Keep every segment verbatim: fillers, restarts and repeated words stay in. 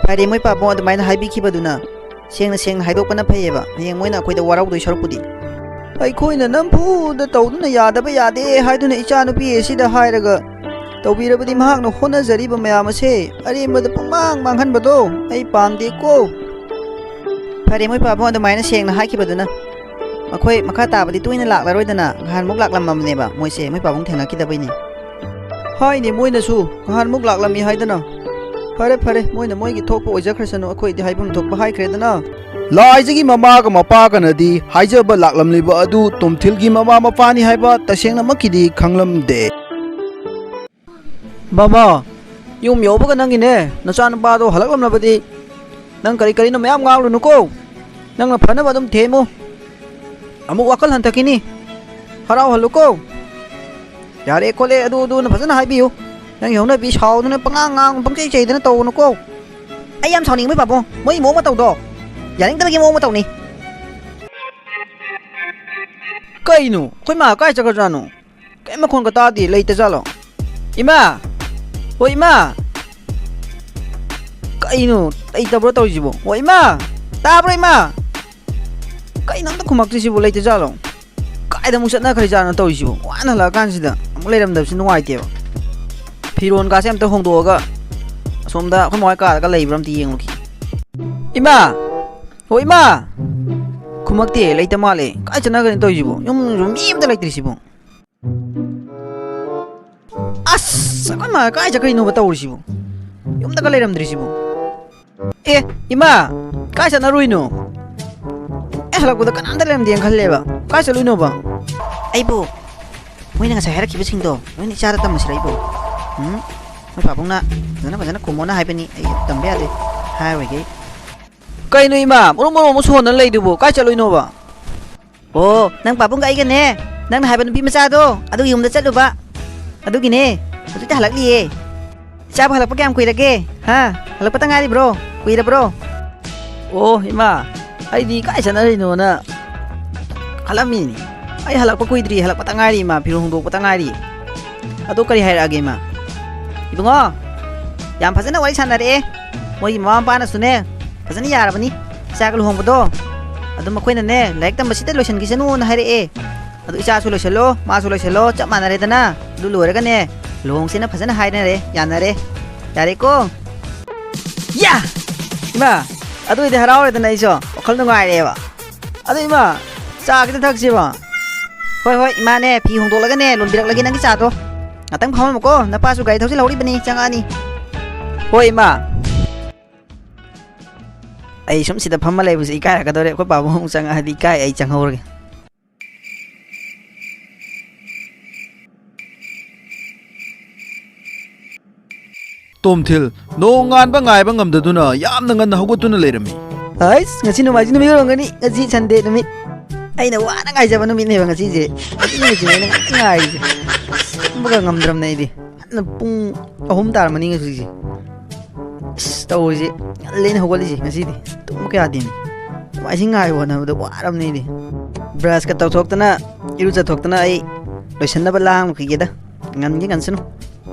ꯐꯔꯦ, ꯃꯣꯏ ꯄꯥꯕꯨꯡ ꯑꯗꯨꯃꯥꯏꯅ ꯍꯥꯏꯕꯤꯈꯤꯕꯗꯨꯅ꯫ ꯁꯦꯡꯅ ꯁꯦꯡꯅ ꯍꯥꯏꯗꯣꯛꯄꯅ ꯐꯩꯌꯦꯕ, ꯍꯌꯦꯡ ꯃꯣꯏꯅ ꯑꯩꯈꯣꯏꯗ ꯋꯥꯔꯧꯗꯣꯏ ꯁꯔꯨꯛꯄꯨꯗꯤ꯫ ꯑꯩꯈꯣꯏꯅ ꯅꯝꯐꯨꯗ ꯇꯧꯗꯨꯅ ꯌꯥꯗꯕ ꯌꯥꯗꯦ ꯍꯥꯏꯗꯨꯅ ꯏꯆꯥꯅꯨꯄꯤ ꯑꯁꯤꯗ ꯍꯥꯏꯔꯒ ꯇꯧꯕꯤꯔꯕꯗꯤ ꯃꯍꯥꯛꯅ ꯍꯣꯠꯅꯖꯔꯤꯕ ꯃꯌꯥꯝ ꯑꯁꯦ ꯑꯔꯦꯝꯕꯗ ꯄꯨꯡꯃꯥꯡ ꯃꯥꯡꯍꯟꯕꯗꯣ ꯑꯩ ꯄꯥꯝꯗꯦꯀꯣ꯫ ꯐꯔꯦ, ꯃꯣꯏ ꯄꯥꯕꯨꯡ ꯑꯗꯨꯃꯥꯏꯅ ꯁꯦꯡꯅ ꯍꯥꯏꯈꯤꯕꯗꯨꯅ꯫ ꯃꯈꯣꯏ ꯃꯈꯥ ꯇꯥꯕꯗꯤ ꯇꯣꯏꯅ ꯂꯥꯛꯂꯔꯣꯏꯗꯅ, ꯉꯍꯥꯟꯃꯨꯛ ꯂꯥꯛꯂꯝꯃꯕꯅꯦꯕ ꯃꯣꯏꯁꯦ, ꯃꯣꯏ ꯄꯥꯕꯨꯡ ꯊꯦꯡꯅꯈꯤꯗꯕꯩꯅꯦ꯫ ꯍꯥꯏꯅꯦ ꯃꯣꯏꯅꯁꯨ, ꯉꯍꯥꯟꯃꯨꯛ ꯂꯥꯛꯂꯝꯃꯤ ꯍꯥꯏꯗꯅ꯫ ꯐꯔꯦ ꯐꯔꯦ, ꯃꯣꯏꯅ ꯃꯣꯏꯒꯤ ꯊꯣꯛꯄ ꯑꯣꯏꯖꯈ꯭ꯔꯁꯅꯨ, ꯑꯩꯈꯣꯏꯗꯤ ꯍꯥꯏꯐꯝ ꯊꯣꯛꯄ ꯍꯥꯏꯈ꯭ꯔꯦꯗꯅ꯫ ꯂꯥꯏꯖꯒꯤ ꯃꯃꯥꯒ ꯃꯄꯥꯒꯅꯗꯤ ꯍꯥꯏꯖꯕ ꯂꯥꯛꯂꯝꯂꯤꯕ ꯑꯗꯨ ꯇꯣꯝꯊꯤꯜꯒꯤ ꯃꯃꯥ ꯃꯄꯥꯅꯤ ꯍꯥꯏꯕ ꯇꯁꯦꯡꯅꯃꯛꯀꯤꯗꯤ ꯈꯪꯂꯝꯗꯦ꯫ ꯃꯃꯥ, ꯌꯨꯝ ꯌꯧꯕꯒ ꯅꯪꯒꯤꯅꯦ ꯅꯆꯥꯅꯨꯄꯥꯗꯣ ꯍꯜꯂꯛꯂꯝꯂꯕꯗꯤ ꯅꯪ ꯀꯔꯤ ꯀꯔꯤꯅꯣ ꯃꯌꯥꯝ ꯉꯥꯡꯂꯨꯅꯨꯀꯣ꯫ ꯅꯪꯅ ꯐꯅꯕ ꯑꯗꯨꯝ ꯊꯦꯝꯃꯨ꯫ ꯑꯃꯨꯛ ꯋꯥꯈꯜ ꯍꯟꯊꯈꯤꯅꯤ꯫ ꯍꯔꯥꯎꯍꯜꯂꯨꯀꯣ꯫ ꯌꯥꯔꯦ ꯈꯣꯠꯂꯦ ꯑꯗꯨ ꯑꯗꯨꯅ ꯐꯖꯅ ꯍꯥꯏꯕꯤꯌꯨ꯫ ꯅꯪꯒꯤ ꯍꯧꯅꯕꯤ ꯁꯥꯎꯗꯅ ꯄꯉꯥꯡ ꯉꯥꯡ ꯄꯪꯆꯩ ꯆꯩꯗꯅ ꯇꯧꯒꯅꯨꯀꯣ꯫ ꯑꯩ ꯌꯥꯝ ꯁꯥꯎꯅꯤꯡꯕꯩ ꯄꯥꯕꯨꯡ, ꯃꯣꯏꯒꯤ ꯃꯑꯣꯡ ꯃꯇꯧꯗꯣ ꯌꯥꯅꯤꯡꯗꯕꯒꯤ ꯃꯑꯣꯡ ꯃꯇꯧꯅꯤ꯫ ꯀꯩꯅꯣ ꯑꯩꯈꯣꯏ ꯃꯥ ꯀꯥꯏ ꯆꯠꯈ꯭ꯔꯖꯥꯠꯅꯣ? ꯀꯩꯝ ꯃꯈꯣꯟꯒ ꯇꯥꯗꯦ, ꯂꯩꯇꯖꯥꯠꯂꯣ? ꯏꯃꯥ! ꯍꯣꯏ ꯏꯃꯥ! ꯀꯩꯅꯣ ꯂꯩꯇꯕ꯭ꯔꯣ ꯇꯧꯔꯤꯁꯤꯕꯣ? ꯍꯣꯏ ꯏꯃꯥ! ꯇꯥꯕ꯭ꯔꯣ ꯏꯃꯥ? ꯀꯩꯅꯣ ꯑꯝꯇ ꯈꯨꯝꯃꯛꯇ꯭ꯔꯤꯁꯤꯕꯣ, ꯂꯩꯇꯖꯥꯠꯂꯣ? ꯀꯥꯏꯗ ꯑꯃꯨꯛ ꯆꯠꯅꯈ꯭ꯔꯖꯥꯠꯅꯣ ꯇꯧꯔꯤꯁꯤꯕꯣ? ꯋꯥꯅ ꯍꯜꯂꯛꯑꯀꯥꯟꯁꯤꯗ ꯑꯃꯨꯛ ꯂꯩꯔꯝꯗꯕꯁꯤ ꯅꯨꯡꯉꯥꯏꯇꯦꯕ꯫ ꯐꯤꯔꯣꯟꯒꯥꯁꯦ ꯑꯝꯇ ꯍꯣꯡꯗꯣꯛꯑꯒ ꯑꯁꯣꯝꯗ ꯑꯩꯈꯣꯏ ꯃꯥ ꯍꯣꯏ ꯀꯥꯗꯒ ꯂꯩꯕ꯭ꯔꯥ ꯑꯝꯇ ꯌꯦꯡꯉꯨꯈꯤ꯫ ꯏꯃꯥ! ꯍꯣ ꯏꯃꯥ! ꯈꯨꯝꯃꯛꯇꯦ, ꯂꯩꯇ ꯃꯥꯜꯂꯦ꯫ ꯀꯥꯏ ꯆꯠꯅꯈ꯭ꯔꯦ ꯇꯧꯔꯤꯁꯤꯕꯣ? ꯌꯨꯝꯁꯨ ꯃꯤ ꯑꯝꯇ ꯂꯩꯇ꯭ꯔꯤꯁꯤꯕꯣ? ꯑꯁ! ꯑꯩꯈꯣꯏ ꯃꯥ ꯀꯥꯏ ꯆꯠꯈ꯭ꯔꯤꯅꯣꯕ ꯇꯧꯔꯤꯁꯤꯕꯣ? ꯌꯨꯝꯗꯒ ꯂꯩꯔꯝꯗ꯭ꯔꯤꯁꯤꯕꯣ? ꯑꯦ! ꯏꯃꯥ! ꯀꯥꯏ ꯆꯠꯅꯔꯨꯏꯅꯣ? ꯑꯦ, ꯍꯜꯂꯛꯄꯗ ꯀꯅꯥꯝꯇ ꯂꯩꯔꯝꯗꯦꯅ ꯈꯜꯂꯦꯕ꯫ ꯀꯥꯏ ꯆꯠꯂꯨꯏꯅꯣꯕ? ꯑꯩꯕꯨ ꯃꯣꯏꯅ ꯉꯁꯥꯏ ꯍꯥꯏꯔꯛꯈꯤꯕꯁꯤꯡꯗꯣ ꯂꯣꯏꯅ ꯏꯆꯥꯗ ꯇꯝꯃꯁꯤꯔ ꯑꯩꯕꯨ? ꯎꯝ? ꯃꯣꯏ ꯄꯥꯕꯨꯡꯅ ꯐꯖꯅ ꯐꯖꯅ ꯈꯨꯝꯃꯣꯅ ꯍꯥꯏꯕꯅꯤ, ꯑꯩ ꯇꯝꯕ ꯌꯥꯗꯦ꯫ ꯍꯥꯏꯔꯣꯏꯒꯦ꯫ ꯀꯩꯅꯣ ꯏꯃꯥ, ꯃꯔꯨ ꯃꯔꯨ ꯑꯃꯨꯛ ꯁꯣꯟꯗꯅ ꯂꯩꯗꯨꯕꯨ? ꯀꯥꯏ ꯆꯠꯂꯨꯏꯅꯣꯕ? ꯑꯣ, ꯅꯪ ꯄꯥꯕꯨꯡꯒ ꯑꯩꯒꯅꯦ, ꯅꯪꯅ ꯍꯥꯏꯕ ꯅꯨꯄꯤ ꯃꯆꯥꯗꯣ, ꯑꯗꯨꯒꯤ ꯌꯨꯝꯗ ꯆꯠꯂꯨꯕ꯫ ꯑꯗꯨꯒꯤꯅꯦ, ꯍꯧꯖꯤꯛꯇ ꯍꯜꯂꯛꯂꯤꯌꯦ꯫ ꯏꯆꯥꯕꯨ ꯍꯜꯂꯛꯄ ꯀꯌꯥꯝ ꯀꯨꯏꯔꯒꯦ? ꯍꯥ? ꯍꯜꯂꯛꯄꯇ ꯉꯥꯏꯔꯤꯕ꯭ꯔꯣ? ꯀꯨꯏꯔꯕ꯭ꯔꯣ? ꯑꯣ, ꯏꯃꯥ, ꯑꯩꯗꯤ ꯀꯥꯏ ꯆꯠꯅꯔꯤꯅꯣꯅ ꯈꯜꯂꯝꯃꯤꯅꯤ꯫ ꯑꯩ ꯍꯜꯂꯛꯄ ꯀꯨꯏꯗ꯭ꯔꯤ, ꯍꯜꯂꯛꯄꯇ ꯉꯥꯏꯔꯤ, ꯏꯃꯥ, ꯐꯤꯔꯣꯜ ꯍꯣꯡꯗꯣꯛꯄꯇ ꯉꯥꯏꯔꯤ꯫ ꯑꯗꯣ ꯀꯔꯤ ꯍꯥꯏꯔꯛꯑꯒꯦ, ꯏꯃꯥ? ꯏꯕꯨꯡꯉꯣ, ꯌꯥꯝ ꯐꯖꯅ ꯋꯥꯔꯤ ꯁꯥꯟꯅꯔꯛꯑꯦ꯫ ꯃꯣꯏꯒꯤ ꯃꯃꯥ ꯃꯄꯥꯅꯁꯨꯅꯦ, ꯐꯖꯅ ꯌꯥꯔꯕꯅꯤ ꯏꯆꯥꯒ ꯂꯨꯍꯣꯡꯕꯗꯣ꯫ ꯑꯗꯨꯝ ꯃꯈꯣꯏꯅꯅꯦ, ꯂꯥꯏꯔꯤꯛ ꯇꯝꯕꯁꯤꯗ ꯂꯣꯏꯁꯤꯟꯈꯤꯁꯅꯨꯅ ꯍꯥꯏꯔꯛꯑꯦ꯫ ꯑꯗꯨ ꯏꯆꯥꯁꯨ ꯂꯣꯏꯁꯤꯜꯂꯣ, ꯃꯥꯁꯨ ꯂꯣꯏꯁꯤꯜꯂꯣ, ꯆꯞ ꯃꯥꯟꯅꯔꯦꯗꯅ꯫ ꯑꯗꯨ ꯂꯣꯏꯔꯒꯅꯦ, ꯂꯨꯍꯣꯡꯁꯦꯅ ꯐꯖꯅ ꯍꯥꯏꯅꯔꯦ, ꯌꯥꯅꯔꯦ꯫ ꯌꯥꯔꯦꯀꯣ? ꯌꯥ! ꯏꯃꯥ, ꯑꯗꯨ ꯑꯣꯏꯗꯤ ꯍꯔꯥꯎꯔꯦꯗꯅ ꯑꯩꯁꯨ꯫ ꯋꯥꯈꯜ ꯅꯨꯡꯉꯥꯏꯔꯦꯕ꯫ ꯑꯗꯨ ꯏꯃꯥ, ꯆꯥ ꯈꯤꯇ ꯊꯛꯁꯤꯕ꯫ ꯍꯣꯏ, ꯍꯣꯏ, ꯏꯃꯥꯅꯦ, ꯐꯤ ꯍꯣꯡꯗꯣꯛꯂꯒꯅꯦ, ꯂꯣꯟꯕꯤꯔꯛꯂꯒꯦ ꯅꯪꯒꯤ ꯆꯥꯗꯣ꯫ ꯉꯥꯛꯇꯪ ꯐꯝꯃꯝꯃꯨꯀꯣ, ꯅꯄꯥꯁꯨ ꯒꯥꯔꯤ ꯊꯧꯖꯤꯜꯍꯧꯔꯤꯕꯅꯤ, ꯆꯪꯉꯛꯑꯅꯤ꯫ ꯍꯣꯏ, ꯏꯃꯥ꯫ ꯑꯩ ꯁꯨꯝ ꯁꯤꯗ ꯐꯝꯃ ꯂꯩꯕꯁꯦ ꯏꯀꯥꯏꯔꯛꯀꯗꯧꯔꯦ꯫ ꯑꯩꯈꯣꯏ ꯄꯥꯕꯨꯡ ꯑꯃꯨꯛ ꯆꯪꯉꯛꯑꯗꯤ ꯏꯀꯥꯏ, ꯑꯩ ꯆꯪꯍꯧꯔꯒꯦ꯫ ꯇꯣꯝꯊꯤꯜ, ꯅꯣꯡ ꯉꯥꯟꯕ ꯉꯥꯏꯕ ꯉꯝꯗꯗꯨꯅ ꯌꯥꯝꯅ ꯉꯟꯅ ꯍꯧꯒꯠꯇꯨꯅ ꯂꯩꯔꯝꯃꯤ꯫ ꯑꯩꯁ, ꯉꯁꯤ ꯅꯣꯡꯃꯥꯏꯖꯤꯡ ꯅꯨꯃꯤꯠ ꯑꯣꯏꯔꯝꯒꯅꯤ꯫ ꯉꯁꯤ ꯁꯟꯗꯦ ꯅꯨꯃꯤꯠ꯫ ꯑꯩꯅ ꯋꯥꯅ ꯉꯥꯏꯖꯕ ꯅꯨꯃꯤꯠꯅꯦꯕ ꯉꯁꯤꯁꯦ꯫ ꯉꯁꯤ ꯅꯨꯃꯤꯠꯁꯤꯅꯦ ꯑꯩꯅ ꯉꯥꯏꯔꯤꯁꯦ꯫ ꯇꯨꯝꯕꯒ ꯉꯝꯗ꯭ꯔꯕꯅꯦ ꯑꯩꯗꯤ꯫ ꯉꯟꯅ ꯄꯨꯡ ꯑꯍꯨꯝ ꯇꯥꯔꯝꯃꯅꯤ ꯉꯁꯤꯁꯦ꯫ ꯑꯁ, ꯇꯧꯔꯤꯁꯦ, ꯉꯜꯂꯦꯅ ꯍꯧꯒꯠꯂꯤꯁꯦ ꯉꯁꯤꯗꯤ꯫ ꯇꯨꯝꯕ ꯀꯌꯥꯗꯦꯅꯦ꯫ ꯅꯣꯡꯃꯥꯏꯖꯤꯡ ꯉꯥꯏꯕ ꯍꯣꯠꯅꯕꯗ ꯋꯥꯔꯕꯅꯦ ꯑꯩꯗꯤ꯫ ꯕ꯭ꯔꯁꯀ ꯇꯧꯊꯣꯛꯇꯅ, ꯏꯔꯨꯖꯊꯣꯛꯇꯅ ꯑꯩ ꯂꯣꯏꯁꯟꯅꯕ ꯂꯥꯡꯈꯤꯒꯦꯗ꯫ ꯉꯟꯒꯦ ꯉꯟꯁꯅꯨ꯫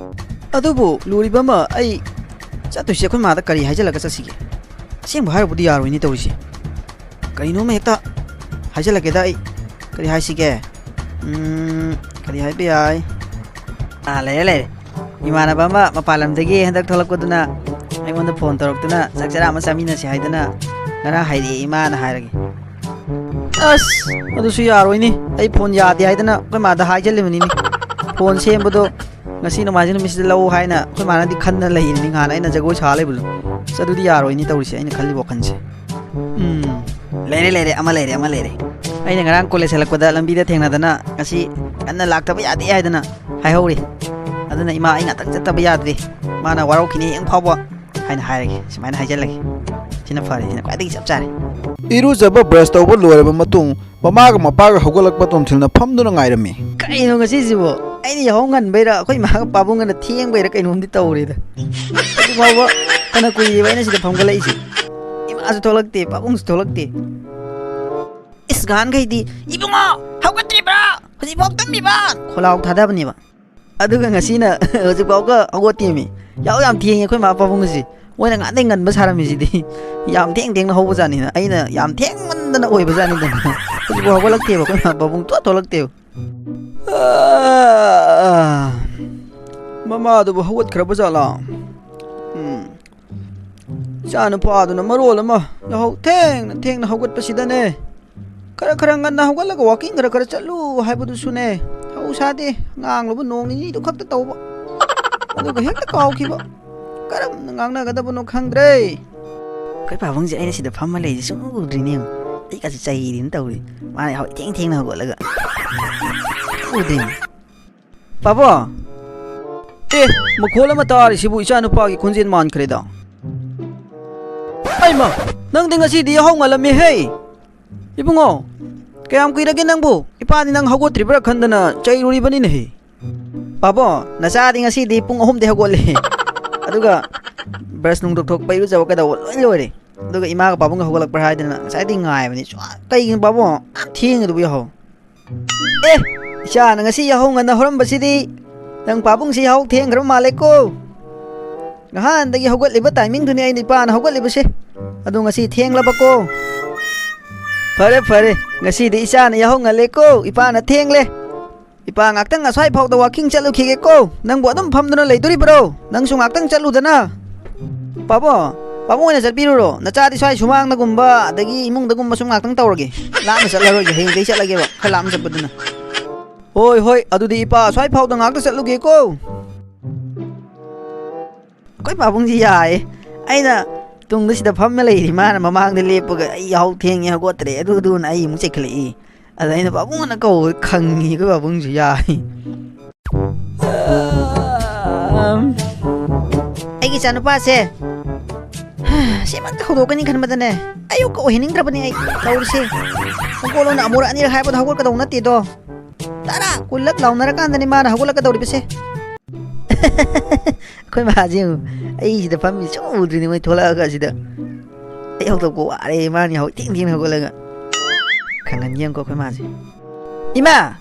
ꯑꯗꯨꯕꯨ ꯂꯨꯔꯤꯕ ꯑꯃ, ꯑꯩ ꯆꯠꯇꯣꯏꯁꯦ ꯑꯩꯈꯣꯏ ꯃꯥꯗ ꯀꯔꯤ ꯍꯥꯏꯖꯤꯜꯂꯒ ꯆꯠꯁꯤꯒꯦ? ꯑꯁꯦꯡꯕ ꯍꯥꯏꯔꯨꯕꯗꯤ ꯌꯥꯔꯣꯏꯅꯦ ꯇꯧꯔꯤꯁꯦ꯫ ꯀꯔꯤꯅꯣꯃ ꯍꯦꯛꯇ ꯍꯥꯏꯖꯤꯜꯂꯛꯀꯦꯗ ꯑꯩ꯫ ꯀꯔꯤ ꯍꯥꯏꯁꯤꯒꯦ? ꯎꯝ, ꯀꯔꯤ ꯍꯥꯏꯕ ꯌꯥꯏ? ꯑꯥ, ꯂꯩꯔꯦ, ꯂꯩꯔꯦ꯫ ꯏꯃꯥꯟꯅꯕ ꯑꯃ ꯃꯄꯥꯟ ꯂꯝꯗꯒꯤ ꯍꯟꯗꯛ ꯊꯣꯛꯂꯛꯄꯗꯨꯅ ꯑꯩꯉꯣꯟꯗ ꯐꯣꯟ ꯇꯧꯔꯛꯇꯨꯅ ꯆꯥꯛ ꯆꯔꯥ ꯑꯃ ꯆꯥꯃꯤꯟꯅꯁꯤ ꯍꯥꯏꯗꯅ ꯉꯔꯥꯡ ꯍꯥꯏꯔꯛꯑꯦ ꯏꯃꯥꯅ ꯍꯥꯏꯔꯒꯦ꯫ ꯑꯁ, ꯑꯗꯨꯁꯨ ꯌꯥꯔꯣꯏꯅꯦ꯫ ꯑꯩ ꯐꯣꯟ ꯌꯥꯗꯦ ꯍꯥꯏꯗꯅ ꯑꯩꯈꯣꯏ ꯃꯥꯗ ꯍꯥꯏꯖꯜꯂꯤꯕꯅꯤꯅꯦ꯫ ꯐꯣꯟ ꯁꯦꯝꯕꯗꯣ ꯉꯁꯤ ꯅꯣꯡꯃꯥꯏꯖꯤꯡ ꯅꯨꯃꯤꯠꯁꯤꯗ ꯂꯧ ꯍꯥꯏꯅ ꯑꯩꯈꯣꯏ ꯃꯥꯅꯗꯤ ꯈꯟꯅ ꯂꯩꯔꯤꯅꯤ, ꯉꯍꯥꯟ ꯑꯩꯅ ꯖꯒꯣꯏ ꯁꯥ ꯂꯩꯕꯗꯣ꯫ ꯑꯁ, ꯑꯗꯨꯗꯤ ꯌꯥꯔꯣꯏꯅꯦ ꯇꯧꯔꯤꯁꯦ, ꯑꯩꯅ ꯈꯜꯂꯤꯕ ꯋꯥꯈꯜꯁꯦ꯫ ꯎꯝ, ꯂꯩꯔꯦ, ꯂꯩꯔꯦ, ꯑꯃ ꯂꯩꯔꯦ, ꯑꯃ ꯂꯩꯔꯦ꯫ ꯑꯩꯅ ꯉꯔꯥꯡ ꯀꯣꯂꯦꯖ ꯍꯜꯂꯛꯄꯗ ꯂꯝꯕꯤꯗ ꯊꯦꯡꯅꯗꯅ ꯉꯁꯤ ꯉꯟꯅ ꯂꯥꯛꯇꯕ ꯌꯥꯗꯦ ꯍꯥꯏꯗꯅ ꯍꯥꯏꯍꯧꯔꯤ꯫ ꯑꯗꯨꯅ ꯏꯃꯥ, ꯑꯩ ꯉꯥꯛꯇꯪ ꯆꯠꯇꯕ ꯌꯥꯗ꯭ꯔꯤ, ꯃꯥꯅ ꯋꯥꯔꯧꯈꯤꯅꯤ ꯍꯌꯦꯡ ꯐꯥꯎꯕ ꯍꯥꯏꯅ ꯍꯥꯏꯔꯒꯦ, ꯁꯨꯃꯥꯏꯅ ꯍꯥꯏꯖꯜꯂꯒꯦ꯫ ꯁꯤꯅ ꯐꯔꯦ, ꯁꯤꯅ ꯈ꯭ꯋꯥꯏꯗꯒꯤ ꯆꯞ ꯆꯥꯔꯦ꯫ ꯏꯔꯨꯖꯕ, ꯕ꯭ꯔꯁ ꯇꯧꯕ ꯂꯣꯏꯔꯕ ꯃꯇꯨꯡ ꯃꯃꯥꯒ ꯃꯄꯥꯒ ꯍꯧꯒꯠꯂꯛꯄ ꯇꯣꯝꯊꯤꯜꯅ ꯐꯝꯗꯨꯅ ꯉꯥꯏꯔꯝꯃꯤ꯫ ꯀꯩꯅꯣ ꯉꯁꯤꯁꯤꯕꯣ? ꯑꯩꯅ ꯌꯥꯍꯧ ꯉꯟꯕꯩꯔꯥ, ꯑꯩꯈꯣꯏ ꯏꯃꯥꯒ ꯄꯥꯕꯨꯡꯒꯅ ꯊꯦꯡꯕꯩꯔꯥ ꯀꯩꯅꯣꯝꯗꯤ ꯇꯧꯔꯦꯗ꯫ ꯍꯧꯖꯤꯛ ꯐꯥꯎꯕ ꯐꯅ ꯀꯨꯏꯔꯦꯕ ꯑꯩꯅ ꯁꯤꯗ ꯐꯝꯒꯠꯂꯛꯏꯁꯦ꯫ ꯏꯃꯥꯁꯨ ꯊꯣꯛꯂꯛꯇꯦ, ꯄꯥꯕꯨꯡꯁꯨ ꯊꯣꯛꯂꯛꯇꯦ꯫ ꯏꯁ, ꯉꯍꯥꯟꯈꯩꯗꯤ, "ꯏꯕꯨꯡꯉꯣ, ꯍꯧꯒꯠꯇ꯭ꯔꯤꯕ꯭ꯔꯥ? ꯍꯧꯖꯤꯛꯐꯥꯎ ꯇꯨꯝꯃꯤꯕ?" ꯈꯣꯂꯥꯎ ꯊꯥꯗꯕꯅꯦꯕ꯫ ꯑꯗꯨꯒ ꯉꯁꯤꯅ ꯍꯧꯖꯤꯛꯐꯥꯎꯒ ꯍꯧꯒꯠꯇꯦꯃꯤ꯫ ꯌꯥꯍꯧ ꯌꯥꯝ ꯊꯦꯡꯉꯦ ꯑꯩꯈꯣꯏ ꯃꯥ ꯄꯥꯕꯨꯡ ꯑꯁꯤ꯫ ꯑꯩꯈꯣꯏꯅ ꯉꯥꯟꯗꯩ ꯉꯟꯕ ꯁꯥꯔꯝꯃꯤꯁꯤꯗꯤ ꯌꯥꯝ ꯊꯦꯡ ꯊꯦꯡꯅ ꯍꯧꯕꯖꯥꯠꯅꯤꯅ꯫ ꯑꯩꯅ ꯌꯥꯝ ꯊꯦꯡꯃꯟꯗꯅ ꯑꯣꯏꯕꯖꯥꯠꯅꯤꯗꯅ꯫ ꯍꯧꯖꯤꯛꯐꯥꯎ ꯍꯧꯒꯠꯂꯛꯇꯦꯕ, ꯑꯩꯈꯣꯏ ꯃꯥ ꯄꯥꯕꯨꯡ ꯊꯣꯛ ꯊꯣꯛꯂꯛꯇꯦꯕ꯫ ꯑꯥ, ꯃꯃꯥꯗꯨꯕꯨ ꯍꯧꯒꯠꯈ꯭ꯔꯕ ꯖꯥꯠꯂꯥ? ꯎꯝ꯫ ꯏꯆꯥ ꯅꯨꯄꯥꯗꯨꯅ ꯃꯔꯣꯜ ꯑꯃ ꯌꯥꯍꯧ ꯊꯦꯡꯅ ꯊꯦꯡꯅ ꯍꯧꯒꯠꯄꯁꯤꯗꯅꯦ꯫ ꯈꯔ ꯈꯔ ꯉꯟꯅ ꯍꯧꯒꯠꯂꯒ walking ꯈꯔ ꯈꯔ ꯆꯠꯂꯨ ꯍꯥꯏꯕꯗꯨꯁꯨꯅꯦ, ꯍꯧ ꯁꯥꯗꯦ꯫ ꯉꯥꯡꯂꯨꯕ ꯅꯣꯡ ꯅꯤꯅꯤꯗꯨ ꯈꯛꯇ ꯇꯧꯕ, ꯑꯗꯨꯒ ꯍꯦꯛꯇ ꯀꯥꯎꯈꯤꯕ꯫ ꯀꯔꯝꯅ ꯉꯥꯡꯅꯒꯗꯕꯅꯣ ꯈꯪꯗ꯭ꯔꯦ꯫ ꯑꯩꯈꯣꯏ ꯄꯥꯕꯨꯡꯁꯦ ꯑꯩꯅ ꯁꯤꯗ ꯐꯝꯃ ꯂꯩꯔꯤꯁꯦ ꯁꯨꯝ ꯎꯗ꯭ꯔꯤꯅꯦ꯫ ꯑꯩꯒꯁꯦ ꯆꯩꯔꯤꯅ ꯇꯧꯔꯤ꯫ ꯃꯥꯅ ꯌꯥꯍꯧ ꯊꯦꯡ ꯊꯦꯡꯅ ꯍꯧꯒꯠꯂꯒ ꯎꯗꯦ꯫ ꯄꯥꯕꯣ! ꯑꯦ, ꯃꯈꯣꯜ ꯑꯃ ꯇꯥꯔꯤꯁꯤꯕꯨ ꯏꯆꯥ ꯅꯨꯄꯥꯒꯤ ꯈꯣꯟꯖꯦꯜ ꯃꯥꯟꯈ꯭ꯔꯦꯗ꯫ ꯑꯩꯃ, ꯅꯪꯗꯤ ꯉꯁꯤꯗꯤ ꯌꯥꯍꯧ ꯉꯜꯂꯝꯃꯦꯍꯦ꯫ ꯏꯕꯨꯡꯉꯣ, ꯀꯌꯥꯝ ꯀꯨꯏꯔꯒꯦ ꯅꯪꯕꯨ? ꯏꯄꯥꯗꯤ ꯅꯪ ꯍꯧꯒꯠꯇ꯭ꯔꯤꯕ꯭ꯔꯥ ꯈꯟꯗꯅ ꯆꯩꯔꯨꯔꯤꯕꯅꯤꯅꯦꯍꯦ꯫ ꯄꯥꯕꯣ, ꯅꯆꯥꯗꯤ ꯉꯁꯤꯗꯤ ꯄꯨꯡ ꯑꯍꯨꯝꯗ ꯍꯧꯒꯠꯂꯦ꯫ ꯑꯗꯨꯒ brush ꯅꯨꯡ ꯇꯧꯊꯣꯛꯄ, ꯏꯔꯨꯖꯕ ꯀꯩꯗꯧꯕ ꯂꯣꯏ ꯂꯣꯏꯔꯦ꯫ ꯑꯗꯨꯒ ꯏꯃꯥꯒ ꯄꯥꯕꯨꯡꯒ ꯍꯧꯒꯠꯂꯛꯄ꯭ꯔꯥ ꯍꯥꯏꯗꯅ ꯉꯁꯥꯏꯗꯩ ꯉꯥꯏꯕꯅꯤ꯫ ꯁꯨꯡꯍꯧ-, ꯀꯩꯒꯤꯅꯣ ꯄꯥꯕꯨꯡ ꯌꯥꯝ ꯊꯦꯡꯉꯤꯗꯨꯕꯨ ꯌꯥꯍꯧ? ꯑꯦ, ꯏꯆꯥꯅ ꯉꯁꯤ ꯌꯥꯍꯧ ꯉꯟꯅ ꯍꯧꯔꯝꯕꯁꯤꯗꯤ ꯅꯪ ꯄꯥꯕꯨꯡꯁꯤ ꯌꯥꯍꯧ ꯊꯦꯡꯈ꯭ꯔꯕ ꯃꯥꯜꯂꯦꯀꯣ꯫ ꯅꯍꯥꯟꯗꯒꯤ ꯍꯧꯒꯠꯂꯤꯕ timing ꯗꯨꯅꯤ ꯑꯩꯅ ꯏꯄꯥꯅ ꯍꯧꯒꯠꯂꯤꯕꯁꯦ꯫ ꯑꯗꯣ ꯉꯁꯤ ꯊꯦꯡꯂꯕꯀꯣ꯫ ꯐꯔꯦ, ꯐꯔꯦ, ꯉꯁꯤꯗꯤ ꯏꯆꯥꯅ ꯌꯥꯍꯧ ꯉꯜꯂꯦꯀꯣ, ꯏꯄꯥꯅ ꯊꯦꯡꯂꯦ꯫ ꯏꯄꯥ, ꯉꯥꯛꯇꯪ ꯑꯁ꯭ꯋꯥꯏ ꯐꯥꯎꯗ walking ꯆꯠꯂꯨꯈꯤꯒꯦꯀꯣ꯫ ꯅꯪꯕꯨ ꯑꯗꯨꯝ ꯐꯝꯗꯨꯅ ꯂꯩꯗꯣꯔꯤꯕ꯭ꯔꯣ? ꯅꯪꯁꯨ ꯉꯥꯛꯇꯪ ꯆꯠꯂꯨꯗꯅ꯫ ꯄꯥꯕꯣ, ꯄꯥꯕꯨꯡ ꯑꯣꯏꯅ ꯆꯠꯄꯤꯔꯨꯔꯣ꯫ ꯅꯆꯥꯗꯤ ꯁ꯭ꯋꯥꯏ ꯁꯨꯃꯥꯡꯗꯒꯨꯝꯕ ꯑꯗꯒꯤ ꯏꯃꯨꯡꯗꯒꯨꯝꯕ ꯁꯨꯝ ꯉꯥꯛꯇꯪ ꯇꯧꯔꯒꯦ꯫ ꯂꯥꯞꯅ ꯆꯠꯂꯔꯣꯏꯒꯦ꯫ ꯍꯌꯦꯡꯗꯩ ꯆꯠꯂꯒꯦꯕ, ꯈꯔ ꯂꯥꯞꯅ ꯆꯠꯄꯗꯨꯅ꯫ ꯍꯣꯏ, ꯍꯣꯏ, ꯑꯗꯨꯗꯤ ꯏꯄꯥ ꯑꯁ꯭ꯋꯥꯏ ꯐꯥꯎꯗ ꯉꯥꯛꯇ ꯆꯠꯂꯨꯒꯦꯀꯣ꯫ ꯑꯩꯈꯣꯏ ꯄꯥꯕꯨꯡꯁꯤ ꯌꯥꯏꯌꯦ꯫ ꯑꯩꯅ ꯇꯨꯡꯗ ꯁꯤꯗ ꯐꯝꯃ ꯂꯩꯔꯤ, ꯃꯥꯅ ꯃꯃꯥꯡꯗ ꯂꯦꯞꯄꯒ ꯑꯩ ꯌꯥꯍꯧ ꯊꯦꯡꯉꯦ, ꯍꯧꯒꯠꯇ꯭ꯔꯦ, ꯑꯗꯨ ꯑꯗꯨꯅ ꯑꯩ ꯑꯃꯨꯛ ꯆꯩꯈꯠꯂꯛꯏ꯫ ꯑꯗ ꯑꯩꯅ ꯄꯥꯕꯨꯡ ꯑꯅ ꯀꯧꯕ ꯈꯪꯉꯤ, ꯑꯩꯈꯣꯏ ꯄꯥꯕꯨꯡꯁꯨ ꯌꯥꯏ꯫ ꯑꯩꯒꯤ ꯏꯆꯥꯅꯨꯄꯥꯁꯦ ꯁꯤꯃꯛꯇ ꯍꯧꯗꯣꯛꯀꯅꯤ ꯈꯟꯕꯗꯅꯦ, ꯑꯌꯨꯛꯀ ꯑꯣꯏꯍꯟꯅꯤꯡꯗ꯭ꯔꯕꯅꯤ ꯑꯩ ꯇꯧꯔꯤꯁꯦ꯫ ꯍꯧꯒꯠꯂꯣꯅ ꯑꯃꯨꯔꯛ ꯑꯅꯤꯔꯛ ꯍꯥꯏꯕꯗ ꯍꯧꯒꯠꯀꯗꯧ ꯅꯠꯇꯦꯗꯣ꯫ ꯇꯔꯥ ꯀꯨꯟꯂꯛ ꯂꯥꯎꯅꯔꯀꯥꯟꯗꯅꯤ ꯃꯥꯅ ꯍꯧꯒꯠꯂꯛꯀꯗꯧꯔꯤꯕꯁꯦ꯫ ꯑꯩꯈꯣꯏ ꯃꯥꯁꯦ ꯌꯦꯡꯉꯨ, ꯑꯩ ꯁꯤꯗ ꯐꯝꯃꯤ ꯁꯨꯝ ꯎꯗ꯭ꯔꯤꯅꯤ, ꯃꯣꯏ ꯊꯣꯛꯂꯛꯑꯒ ꯁꯤꯗ꯫ ꯑꯩ ꯍꯧꯗꯣꯛꯄ ꯋꯥꯔꯦ, ꯃꯥꯅꯤ ꯍꯧ-, ꯊꯦꯡ ꯊꯦꯡꯅ ꯍꯧꯒꯠꯂꯒ꯫ ꯈꯪꯍꯟꯒꯦ ꯌꯦꯡꯉꯨꯀꯣ ꯑꯩꯈꯣꯏ ꯃꯥꯁꯦ꯫ ꯏꯃꯥ!